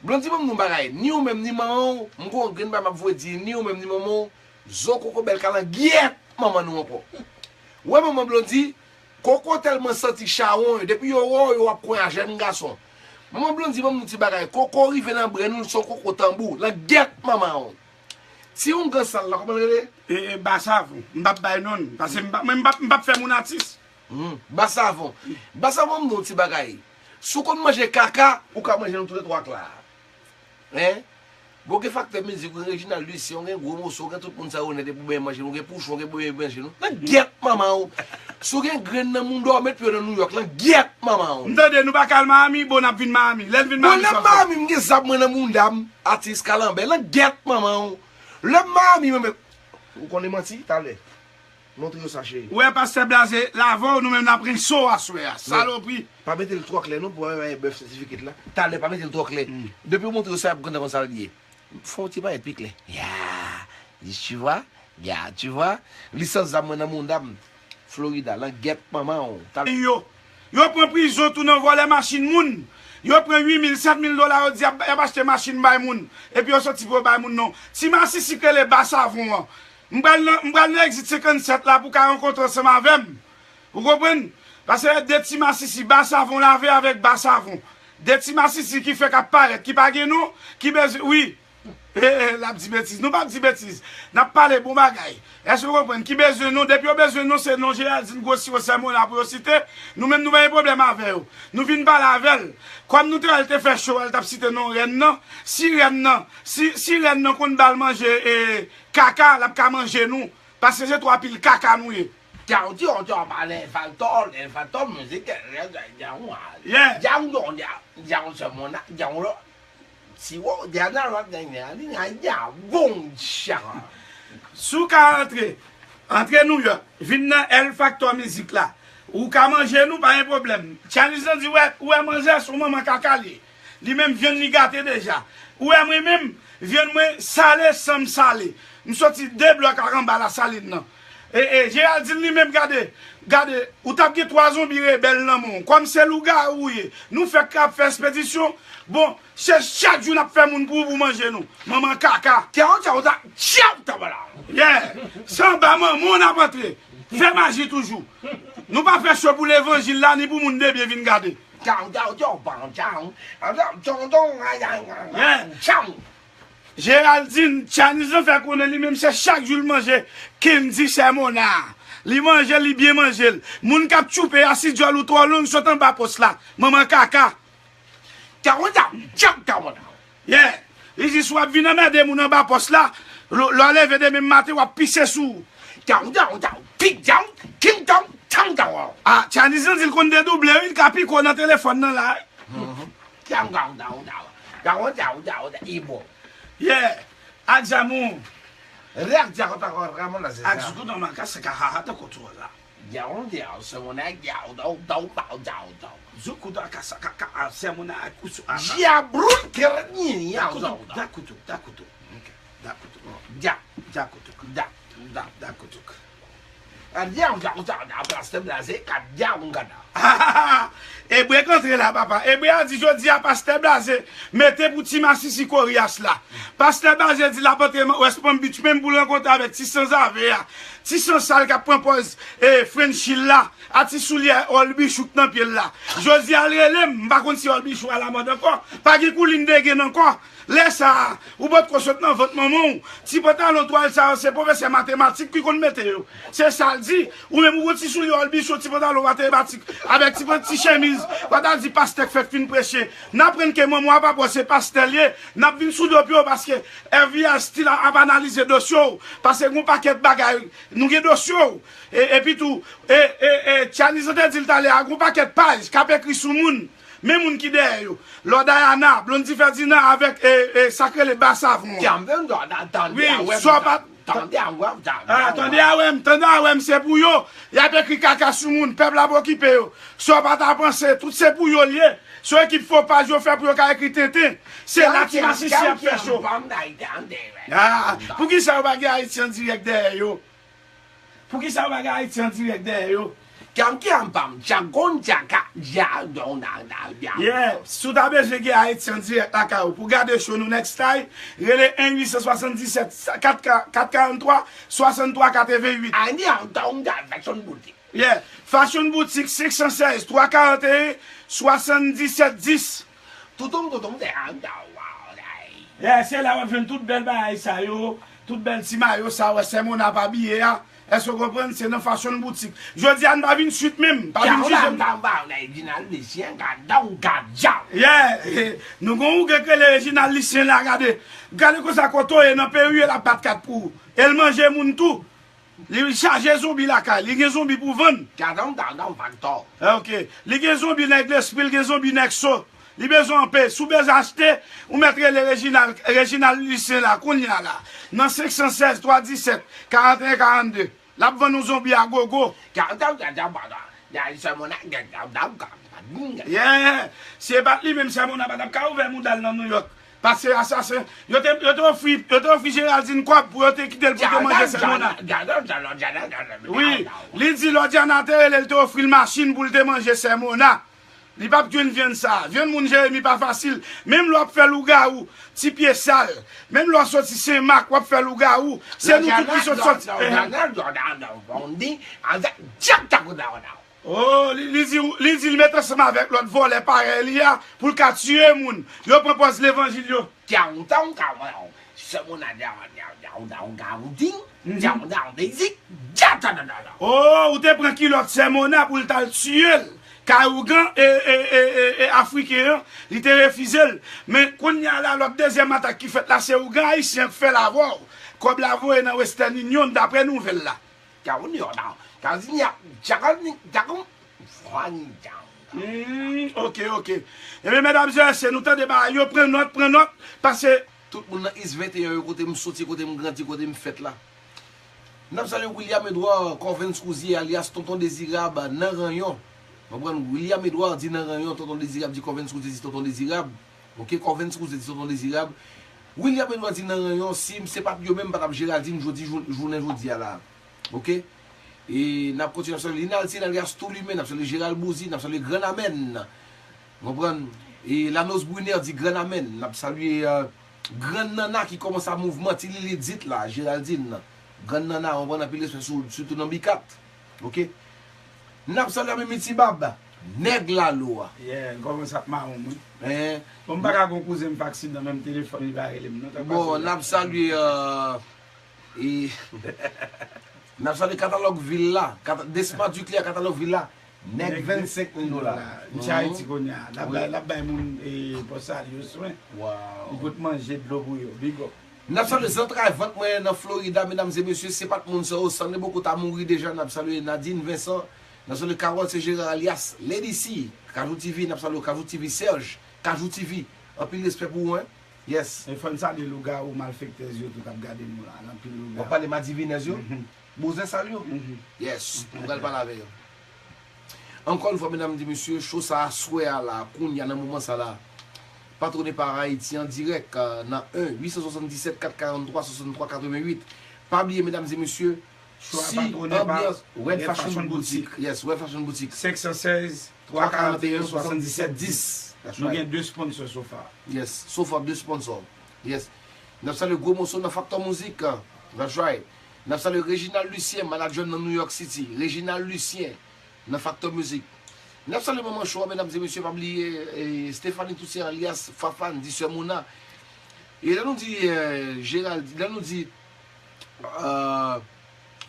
Blondy ban m nou bagay. Ni ou menm, ni manman w, m gon grenn bagay m ap voye di, ni ou menm, ni manman w, zo koko bèl kalan gyèt manman nou ankò. Wè manman Blondy, koko tèlman santi chawony, depi yo wè w, yo ap konn a jèn gason. Manman Blondy ban m nou ti bagay, koko rive nan bren nou, l se yon koko tanbou, nan gyèt manman w. Ti oungan sal la, kòman l rele? E, e, ba savon. M p ap bay non l. Paske m pa, mwen, m p ap, m p ap fè moun atis. Hmm, ba savon. Ba savon, m di w ti bagay. Si w konn manje kaka, ou ka manje nou toulètwa k la. Hein? Bon, gen faktè mizik, gen Reginald Lucien, gen gwo moso, gen tout moun sa yo nèt, epi w byen manje nou, gen Pouchon, gen byen manje nou. Nan gyèt manman w. Si w gen grenn nan mouda w, met pye w nan Nouyòk, nan gyèt manman w. M tande nou pa ka al Miami, bon, n ap vin Miami. Lè n vin Bon, Miami, lè sa m Miami, m gen zam mwen nan mouda m, atis kalanbè, nan gyèt manman w. Lè m Miami, mwen menm. Ou konnen manti, talè. Montre yo sa, cheri. Ou wè pastè Blaze, l avè w, nou menm n ap rense w aswè a. Salopri. Pa mete l twò klè non, pou mwen, bèf sètifike la. Talè, pa mete l twò klè. Depi w montre yo sa, y ap kontan konn sa l ye. Fò w ti parèt pi klè. Ya, tu vois? Ya, tu vois? Lisans zam mwen nan mouda m. Florida, langèt manman w. Yo, yo pran prizon tou nan vòlè machin moun. Yo pran uit mil, sèt mil dola, yo di y ap, y ap achte machin bay moun. Epi yo soti pou yo bay moun non. Ti masisi k rele Basavon an. M pral nan, m pral nan egzit senkannsèt la pou w ka rankontre ansanm avè m. Ou konprann? Paske de ti masisi, Basavon lave avèk Basavon. De ti masisi ki fèk ap parèt, ki pa gen non, ki bezwen, wi. L ap di betiz. Nou p ap di betiz. N ap pale bon bagay. Èske w konprann? Ki bezwen non, depi yo bezwen non, se non Geraldine, Gwo Siwo, Sè Mona pou yo site. Nou menm, nou pa gen pwoblèm avè yo. Nou vin pale avè l. Kòm nou te wè l te fè cho, l t ap site non rèn nan. Si rèn nan, si, si rèn nan konn ba l manje e kaka, l ap ka manje nou. Paske se twa pil kaka nou ye. Djan, djan, djan, pale, Faltò, Faltò, mizik, djan, djan, djan, Yeah. djan, djan, djan, djan, Sè Mona, djan, lo, si wo, djan, djan, djan, djan, djan, djan, bon, djan. Si w ka antre, antre Nouyòk, vin nan El Factor mizik la. Ou ka manje nou, pa gen pwoblèm. Tchanis lan di, wè, ou wè manzè, se yon manman kaka li ye. Li menm, vyann li gate deja. Ou wè mwen menm, vyann mwen sale san m sale. M soti de blòk ak anba Lasalin nan. E, e, Geraldine li menm, gade, gade, ou t ap gen twa zonbi rebèl nan men w. Kòm se lougawou ou ye, nou fèk ap fè espedisyon. Bon, se chak jou n ap fè moun pou, pou manje nou. Manman kaka. Tchaw, tchaw, ta, tchaw, ta, bala. Yeah. Se anba manman w n ap antre. Fè maji toujou. Nou pa fè cho pou levanjil la, ni pou moun de byen vin gade. Tchaw, tchaw, tchaw, pan, tchaw. Tchaw, tchaw, tchaw, ay, ay, ay, Yeah. tchaw. Geraldine, Tchanis lan fè konnen li menm se chak jou l manje Kendy Sè Mona. Li manje l, li byen manje l. Moun k ap tchoupe a, si djòl ou twò long, sot anba pòs la. Manman kaka. Tchaw, tchaw, tchaw, tchaw, tchaw. Yeah. Li jis w ap vin anmède moun anba pòs la. Lè, lè w leve demen maten, w ap pise sou ou. Tchaw, tchaw, tchaw. King tchaw, king tchaw, tchaw, tchaw. Ah, Tchanis lan di l konn dedouble, wi, l ka piko nan telefòn nan la. Mhm. Tchaw, tchaw, tchaw, tchaw. Tchaw, tchaw, tchaw, tchaw. Ibo. Yeah. Ak zamou. Rèk dja kontan kontan mwen nan se Ak sa. Zoukout nan makasa ka ha ha tankou twò la. Djaw, djaw, se mwen a djaw, djaw, djaw, djaw, djaw, djaw. Zoukout a kasa, ka, ka, a, se mwen a kouso, a, a. Djabrou, kèrèt, nyen, nyen, Dakutuk, djaw, djaw. Dakutuk, dakutuk. Ok, dakutuk. Dja. Dakutuk. Da, da, dakutuk. A djaw, djaw, djaw, djaw, pastè Blaze, ka djaw, m gada. Ebre k antre la, papa. Ebre a di jodi a, pastè Blaze, mete pou ti masisi koryas la. Pastè Blaze di l ap antre West Palm Beach, menm pou l rankontre avèk ti sanzave a. Ti sansal k ap pran pòz, e, French Hill la, a ti soulye Olbichou k nan pye l la. Jodi a l rele m, m pa konn si Olbichou a lamòd ankò. Pa gen koulin degen ankò. Lè sa a, ou potko sot nan vant manman w. Ti pantalon twal sa yo, se pwofesè matematik ki konn mete yo. Se sa l di. Ou menm ou gon ti soulye Olbichou, ti pantalon matematik, avèk ti, ti chemiz. Ou ta di pastè k fèk fin preche. N aprann ke manman w ap apre w se pastè l ye. N ap vin sou do pye w paske F B I still ap analize dosye w. Paske gon pakèt bagay, nou gen dosye w. E, epi tou, e, e, e, Tchanis lan te di l talè a, gon pakèt paj k ap ekri sou moun. Men moun ki dèyè yo. Lò Diana, Blondy Ferdinand avèk, e, e, sa k rele Basavon an. Tande a wè m, tande a wè m, tande a wè m, se pou yo. Y ap ekri kaka sou moun, pèp la ap okipe yo. Sa w pa ta panse, tout se pou yo l ye. Se yon ekip fo paj yo fè pou yo ka ekri tenten. Se la ti masisi ap fè cho. Ah, poukisa yo pa gen Ayiti an dirèk dèyè yo? Poukisa yo pa gen Ayiti an dirèk dèyè yo? Kyanm kyanm pam, tchagon tchaka, dja, don, da, da, dja. Yeah, si w ta bezwen gen Ayiti an dirèk lakay ou pou gade show nou next time, rele en uit san swasanndisèt, kat, kat karannntwa, swasanntwa katrevenn uit. Ani an don da fashion boutique. Yeah, Fashion Boutique, senk san sèz, twa karanteyen, swasanndisèt dis. Toutoum, toutoum, se an da, wow, ay. Yeah, se la w ap jwenn tout bèl bagay sa yo, tout bèl ti mayo sa, wè, Sè Mona ap abiye a. Èske w konprann? Se nan Fashion Boutique. Jodi a, n pa vin swit menm, pa vin jije m. Yeah, nou gon ougan k rele Reginald Lucien la, gade. Gade konsa kote w ye nan Perrier, l ap bat kat pou ou. E l manje moun tou. Li chaje zonbi lakay, li gen zonbi pou vann. Gadon, gadon, faktò. Ok. Li gen zonbi nèg lespri, li gen zonbi nèg so. Li bezwen anpe. Si w bezwen achte, ou mèt rele Reginald, Reginald Lucien la, kounye a la. Nan senk san sèz, twa disèt, karanteyen, karannde. L ap vann yon zonbi a gogo. Yeah. Si e pa t li menm, Sè Mona pa t ap ka ouvè mouda l nan Nouyòk. Paske asasen, yo te, yo te ofri, yo te ofri Geraldine kòb pou yo te kite l pou te manje Sè Mona. Wi, li di Lòdyana te rele l, te ofri l machin pou l te manje Sè Mona. Li p ap jwenn vyann sa. Vyann moun Jeremi pa fasil. Menm lè w ap fè lougawou, ti pye sal. Menm lè w soti Senmak, w ap fè lougawou. Se nou tout ki sot soti. Oh, li, li di, li di l met ansanm avèk lòt vòlè parèy li a pou l ka tiye moun. Yo pran pòz levanjil yo. Downtown, Kawan, Sè Mona, down, down, down, down, Garoudin, down, down, Basic, down, down, down, down. Oh, ou te pran kilòt Sè Mona pou l t al tiye l. Kay ougan e, e, e, e, e Afriken an, li te refize l. Men kounye a la, lòt dezyèm atak ki fèt la, se ougan Ayisyen an k fè l avè w. Kòb la voye nan Western Union, daprè nouvèl la. Down, down, down, down, down, down, down. Hmm, ok, ok. Ebyen, medam e mesye, nou tande bagay yo, pran nòt, pran nòt, paske tout moun nan East venteyen yo, kote m soti, kote m grandi, kote m fèt la. N ap salye William Edouard Corvens Rouzier, alyas Tonton Dezirab, nan Ranyon. Konprann? William Edouard di nan Ranyon, Tonton Dezirab di Corvens Rouzier di Tonton Dezirab. Ok, Corvens Rouzier di Tonton Dezirab. William Edouard di nan Ranyon, si se pa t yo menm, pa t ap Geraldine jodi, jou-, jounen jodi a la. Ok? E n ap kontinye ap salye Linaltine alyas Toulimen, n ap salye Gérald Bouzy, n ap salye Gran Amèn. Konprann? E Lanos Brunner di Gran Amèn. N ap salye, euh, Grann Nana ki kòmanse ap mouvman, Ti Lili dit la, Geraldine. Grann Nana, konprann, anpil respè sou, sitou nan Bikat. Ok? N ap salye Mimi Tibab, nèg Lalo a. Yeah, l kòmanse ap mawon, wi. Bon, m pa ka gon kouzen m fè aksidan, menm telefòn li pa rele m, non. Bon, n ap salye, euh, E n ap salye Katalòg Vil la, kata-, Desma Duclair, Katalòg Vil la, nèg vennsenk mil dola. Misye Ayiti kounye a. L ap bay, l ap bay moun, e, pòs sali yo swen. Li pot manje, dlo pou yo. Big up. N ap salye zantray vant mwen nan Florida, medam e mesye, se pa t moun sa yo, Stanley Boko ta mouri deja, n ap salye Nadine Vincent, n ap salye Carole Sejeran alyas Lady C, Kajou T V, n ap salye w, Kajou T V, Serge, Kajou T V, anpil respè pou ou, en. Yes. E fò n salye lougawou malfektèz yo tou k ap gade nou la. Anpil lougawou. W ap pale madivinèz yo? Mhm. Bouzen sal yo? Mhm. Yes. Nou pral pale avè yo. Ankò yon fwa, medam e mesye, show sa aswè a la, kounye a nan moman sa la, patwone pa Ayiti an dirèk, euh, nan un huit cent soixante-dix-sept quatre quarante-trois soixante-trois quatre-vingt-huit. Pa bliye, medam e mesye, Show a si patwone pa anbyans, Red Fashion Boutique. Yes, Red Fashion Boutique. Senk san sèz, twa karanteyen, swasanndisèt dis. Nou gen de sponsor so far. Yes, so far de sponsor. Yes. N ap salye Gwo Moso nan Factor Music. That's right. N ap salye Reginald Lucien, manager nan New York City. Reginald Lucien nan Factor Music. N ap salye manman show a, medam e mesye, pa bliye, e, Stéphanie Toussaint alyas Fafane, di Sè Mona. E lè nou di, e, Gérald, lè nou di, e,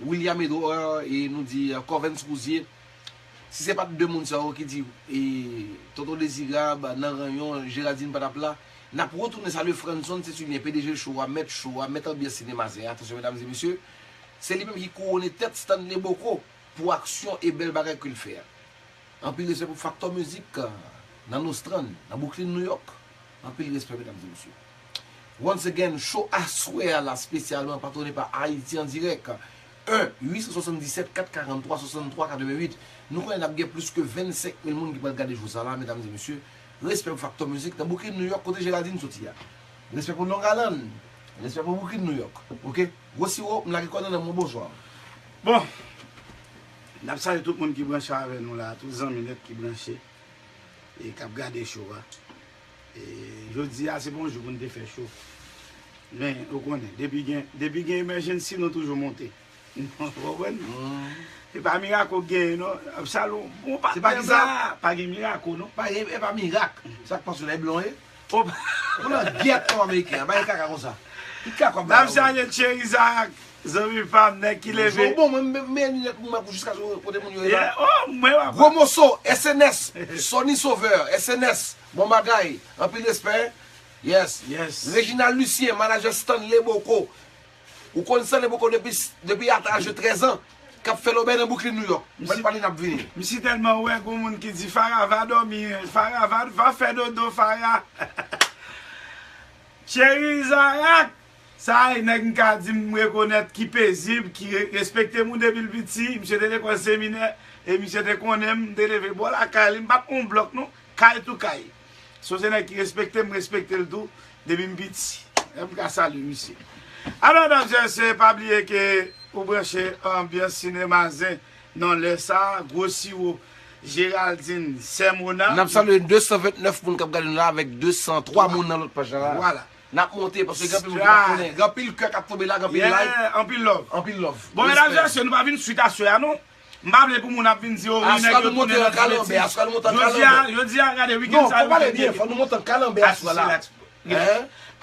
William Edouard, e nou di, e, Corvens Rouzier, si se pa t de moun sa yo ki di, e, Tonton Dezirab, nan Ranyon, Geraldine pa t ap la, n ap retounen salye Franson Saint-Julien, P D G show a, mèt show a, mèt anbyans sinema zen an. Atansyon, medam e mesye, se li menm ki kouwone tèt Stanley Boko pou aksyon e bèl bagay ke l fè a. Anpil respè pou Factor Music, euh, nan Nostrand, nan Brooklyn, New York. Anpil respè, medam e mesye. Once again, show aswè a la, espesyalman patwone pa Ayiti an dirèk. Un huit cent soixante-dix-sept quatre quarante-trois soixante-trois quatre-vingt-huit. Nou konnen n ap gen plis ke vennsenk mil moun ki pral gade show sa la, medam e mesye. Respè pou Factor Music nan Brooklyn, New York, kote Geraldine soti a. Respè pou Long Island. Respè pou Brooklyn, New York. Ok? Gwo siwo, m lage kò nan men w, bonswa. Bon, n ap salye tout moun ki branche avè nou la, tout zanmi nèt ki branche e k ap gade show a. E jodi a, se pa yon jou pou n te fè show. Men, ou konnen, depi gen, depi gen emergency, nou toujou monte. Ou konprann? E pa Mirako k genyen, non. Absalon, bon patnè sa, pa gen Mirako, non. Pa gen, e pa mirak. Sa k pase la, e blan ye? Ou nan gyèt kòm ameriken an, pa gen kaka konsa. Ki kaka kòb la. N ap salye Thierry Isaac, zanmi pa m, nèg ki leve. Bon, mwen, men, men linèt pou mwen, pou jiska kote moun yo ye la. Gwo Moso, S N S, Sonny Sauveur, S N S, bon bagay, anpil respè. Yes. Yes. Reginald Lucien, manager Stanley Boko. Ou konn Stanley Boko depi, depi a laj de trèz an, k ap fè lòbèy nan Brooklyn, New York. Mwen pale n ap vini. Misye tèlman wè gon moun ki di Fara va dòmi, Fara va, va fè dodo, Fara. Thierry Isaac, Sa e nèg m ka di m rekonèt ki pezib, ki re- respekte moun depi l piti. Misye te lekòl seminè e misye te konnen m, m te leve bò lakay li, m pa t yon blòk non, kay tou kay. So se nèg ki respekte m, respekte l tou depi m piti. E m ka salye misye. Alò, medam e mesye, pa bliye ke ou branche Anbyans Sinema Zen nan lè sa, gwo siwo, Geraldine, Sè Mona. N ap salye de san vennèf moun k ap gade nou la avèk de san twa moun nan lòt paj la. Vwala. N ap monte paske gen anpil moun ki pa konnen. Gen anpil kè k ap tonbe la, gen anpil like. Yeah, anpil love. Anpil love. Bon, medam e mesye, nou pa vin swit aswè a non. M pa vle pou moun ap vin di, "O wi, nèg yo tounen nan ti betiz." Aswè a nou monte an kalanbè, aswè a nou monte an kalanbè. Jodi a, jodi a, gade, weekend sa yo te byen. Non, fò nou monte an kalanbè aswè la.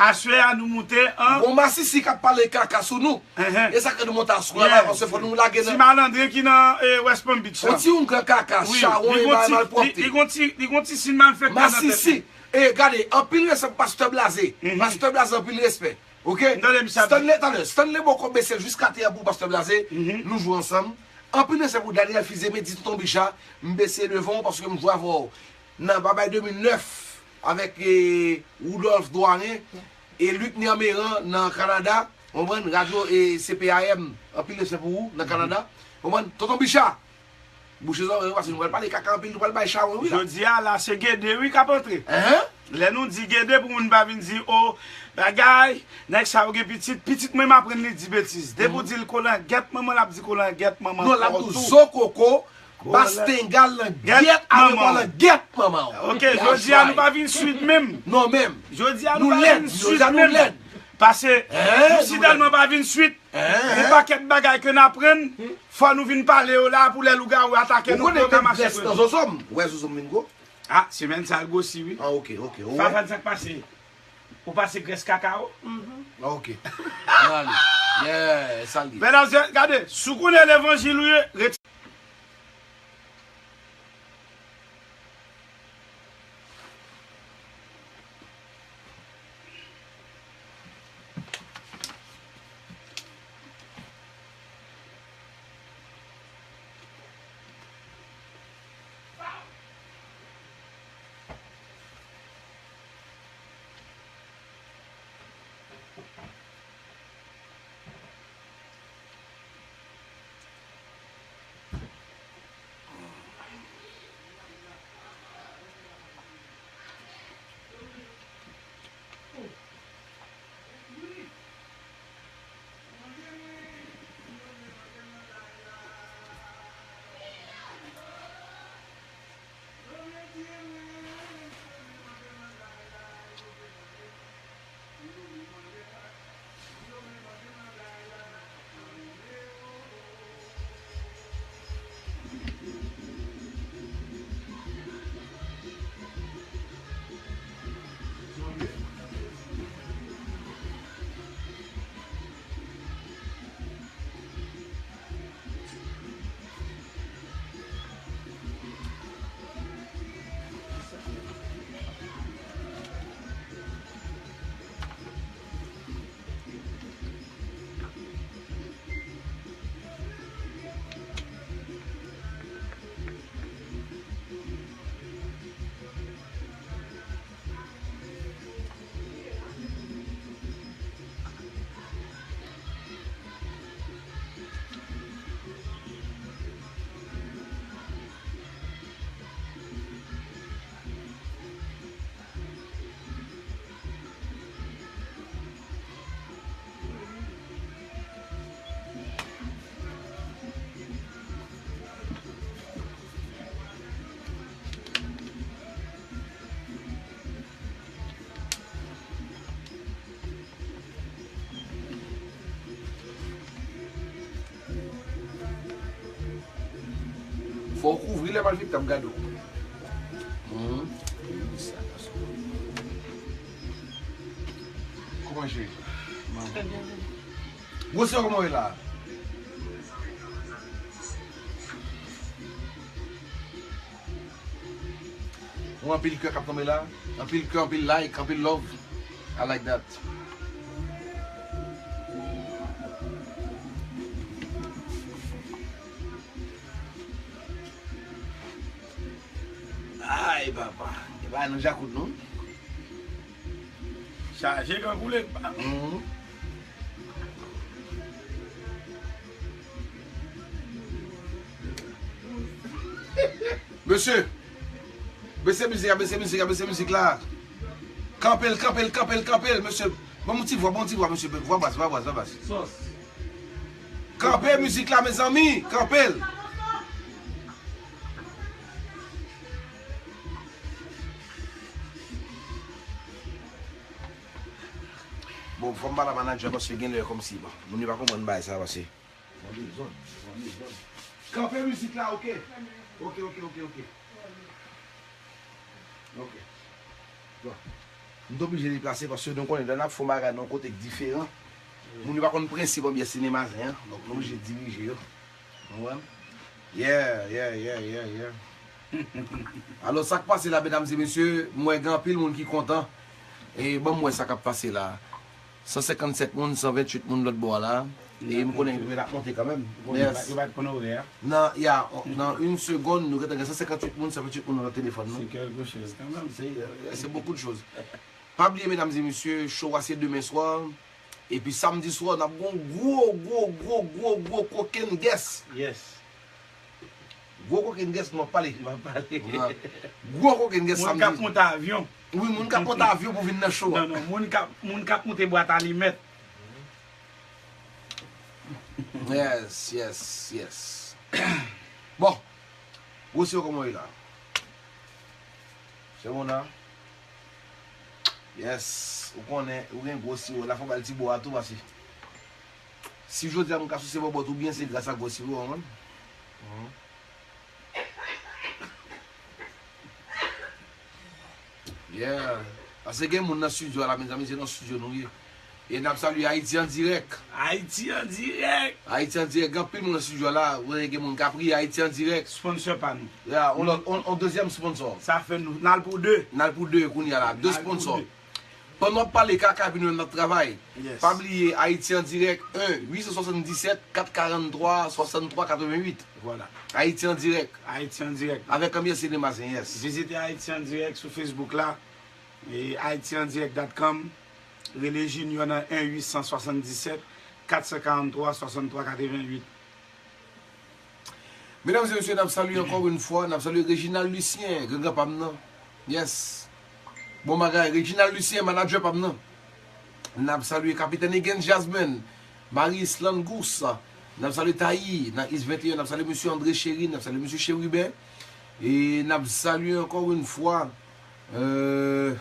Aswè a nou monte an. Bon, masisi k ap pale kaka sou nou. E sa k fè nou monte aswè la, paske fò nou lage nan. Ti malandren ki nan, e, West Palm Beach la. Yon ti oungan kaka, chawony, e bagay malpwòpte. Li gon ti, li gon ti siy malfektè nan tèt li. Masisi. E gade, anpil respè pou Pastè Blaze. Pastè Blaze, anpil respè. Ok? Stanley, talè, Stanley Boko bese l jiska tè a pou Pastè Blaze. Nou jwe ansanm. Anpil respè pou Daniel Fils-Aimé, di Tonton Bicha, m bese devan w paske m jwe avè w nan Babay de mil nèf avèk, e, Rudolph Doyen e Luc Nermeran nan Kanada. Konprann? Radyo, e, C P A M, anpil respè pou ou nan Kanada. Konprann? Tonton Bicha, bouche zòrèy ou, paske nou pral pale kaka anpil, nou pral bay chawony wi la. Jodi a la, se Gede wi k ap antre. Enhen. Lè nou di Gede, pou moun pa vin di, "O, bagay, nèg sa yo gen pitit." Pitit mwen, m aprann li di betiz. Depi w di l kolangèt manman, l ap di kolangèt manman. Non, l ap di w zo koko, bas tengal langèt, avè bò langèt manman w. Ok, jodi a nou pa vin swit menm. Non, menm. Jodi a nou pa vin swit menm. Paske nou si tèlman pa vin swit, gon pakèt bagay ke n aprann, fò nou vin pale yo la pou lè lougawou atake nou, pou yo ka mache pran nou. Ou konnen te grès nan zozo m. Ou wè zozo m vin gwo? Ah, semèn sa l gwosi wi. Ah, ok, ok. Ou wè? Fafan, sa k pase? Ou pase grès kaka ou? Ah, ok. Ann ale. Yeah, sa l ye. Medam e mesye, gade, si w konnen levanjil ou ye, rete. Fò w kouvri lè malfektè ap gade w. Kòman je? Gwosè, kòman w ye la? Ou anpil kè k ap tonbe la. Anpil kè, anpil like, anpil love. I like that. Ay, papa. E pa nan djakout, non? Chaje kan koule. Mhm. Mesye, bese mizik la, bese mizik la, bese mizik la. Kanpe l, kanpe l, kanpe l, kanpe l, mesye. Ban m yon ti vwa, ban m yon ti vwa, mesye. Vwa bas, vwa bas, vwa bas. Kanpe mizik la, mezanmi, kanpe l. Bon, fò m pale a manadjè paske gen lè kòmsi, bon, moun yo pa konprann bagay sa paske. Kanpe mizik la, oke. Oke, oke, oke, oke. Oke. Bon. M t oblije deplase paske nou konnen lè n ap fè yon bagay nan yon kote k diferan, moun yo pa konn prensip anbyans sinema zen an. Donk, nou oblije dirije yo. Ou konprann? Yeah, yeah, yeah, yeah, yeah. Alò, sa k pase la, medam e mesye, m wè gen anpil moun ki kontan. E ban m wè sa k ap pase la. San senkannsèt moun, san venntuit moun lòt bò a la. E m konnen yo ap monte kanmenm. Yo pa t konn orè a. Nan, ya, nan yon segonn, nou gentan gen san senkantuit moun, san venntuit moun nan telefòn nou. Se kèlke choz kanmenm. Se, se beaucoup de choses. Pa bliye, medam e mesye, show a se demen swa. Epi samdi swa, n ap gen yon gwo, gwo, gwo, gwo, gwo kokenn guest. Yes. Gwo kokenn guest, m ap pale. M ap pale. Gwo kokenn guest samdi. Moun k ap monte avyon. Wi, moun k ap monte avyon pou vin nan show a. Non, non, moun k ap, moun k ap monte bwat alimèt. Yes, yes, yes. Bon. Gwosi yo, kòman w ye la? Se bon la? Yes, ou konnen, ou gen gwosi yo. La fò ba l ti bo a tou, pase. Si jodi a m ka souse bòbòt ou byen, se gras a gwosi yo, ou konprann? Mhm. Yeah. Paske gen moun nan studio a la, mezanmi, se nan studio nou ye. E n ap salye Ayiti an dirèk. Ayiti an dirèk. Ayiti an dirèk, gen anpil moun nan studio a la, ou wè gen moun k ap ri, Ayiti an dirèk. Sponsor pa nou. Yeah, on, on, on dezyèm sponsor. Sa fè nou, n al pou de. N al pou de kounye a la, de sponsor. Pandan w ap pale kaka epi nou menm n ap travay. Yes. Pa bliye Ayiti an dirèk, un, uit san swasanndisèt, kat karannntwa, swasanntwa, katrevennuit. Vwala. Ayiti an dirèk. Ayiti an dirèk. Avèk anbyans sinema zen, yes. Vizite Ayiti an dirèk sou Facebook la. E ayiti an dirèk dot com. Rele Junior nan un, uit san swasanndisèt, kat san karannntwa, swasanntwa, katrevennuit. Medam e mesye, n ap salye ankò yon fwa, n ap salye Reginald Lucien, grangranpa m nan. Yes. Bon bagay, Reginald Lucien, manadjè pa m nan. N ap salye Kapitèn Higgins Jasmine, Marie Islande Gousse. N ap salye Tayi, nan East venteyen, n ap salye mesye André Chéry, n ap salye mesye Chérubin. E n ap salye ankò yon fwa, euh,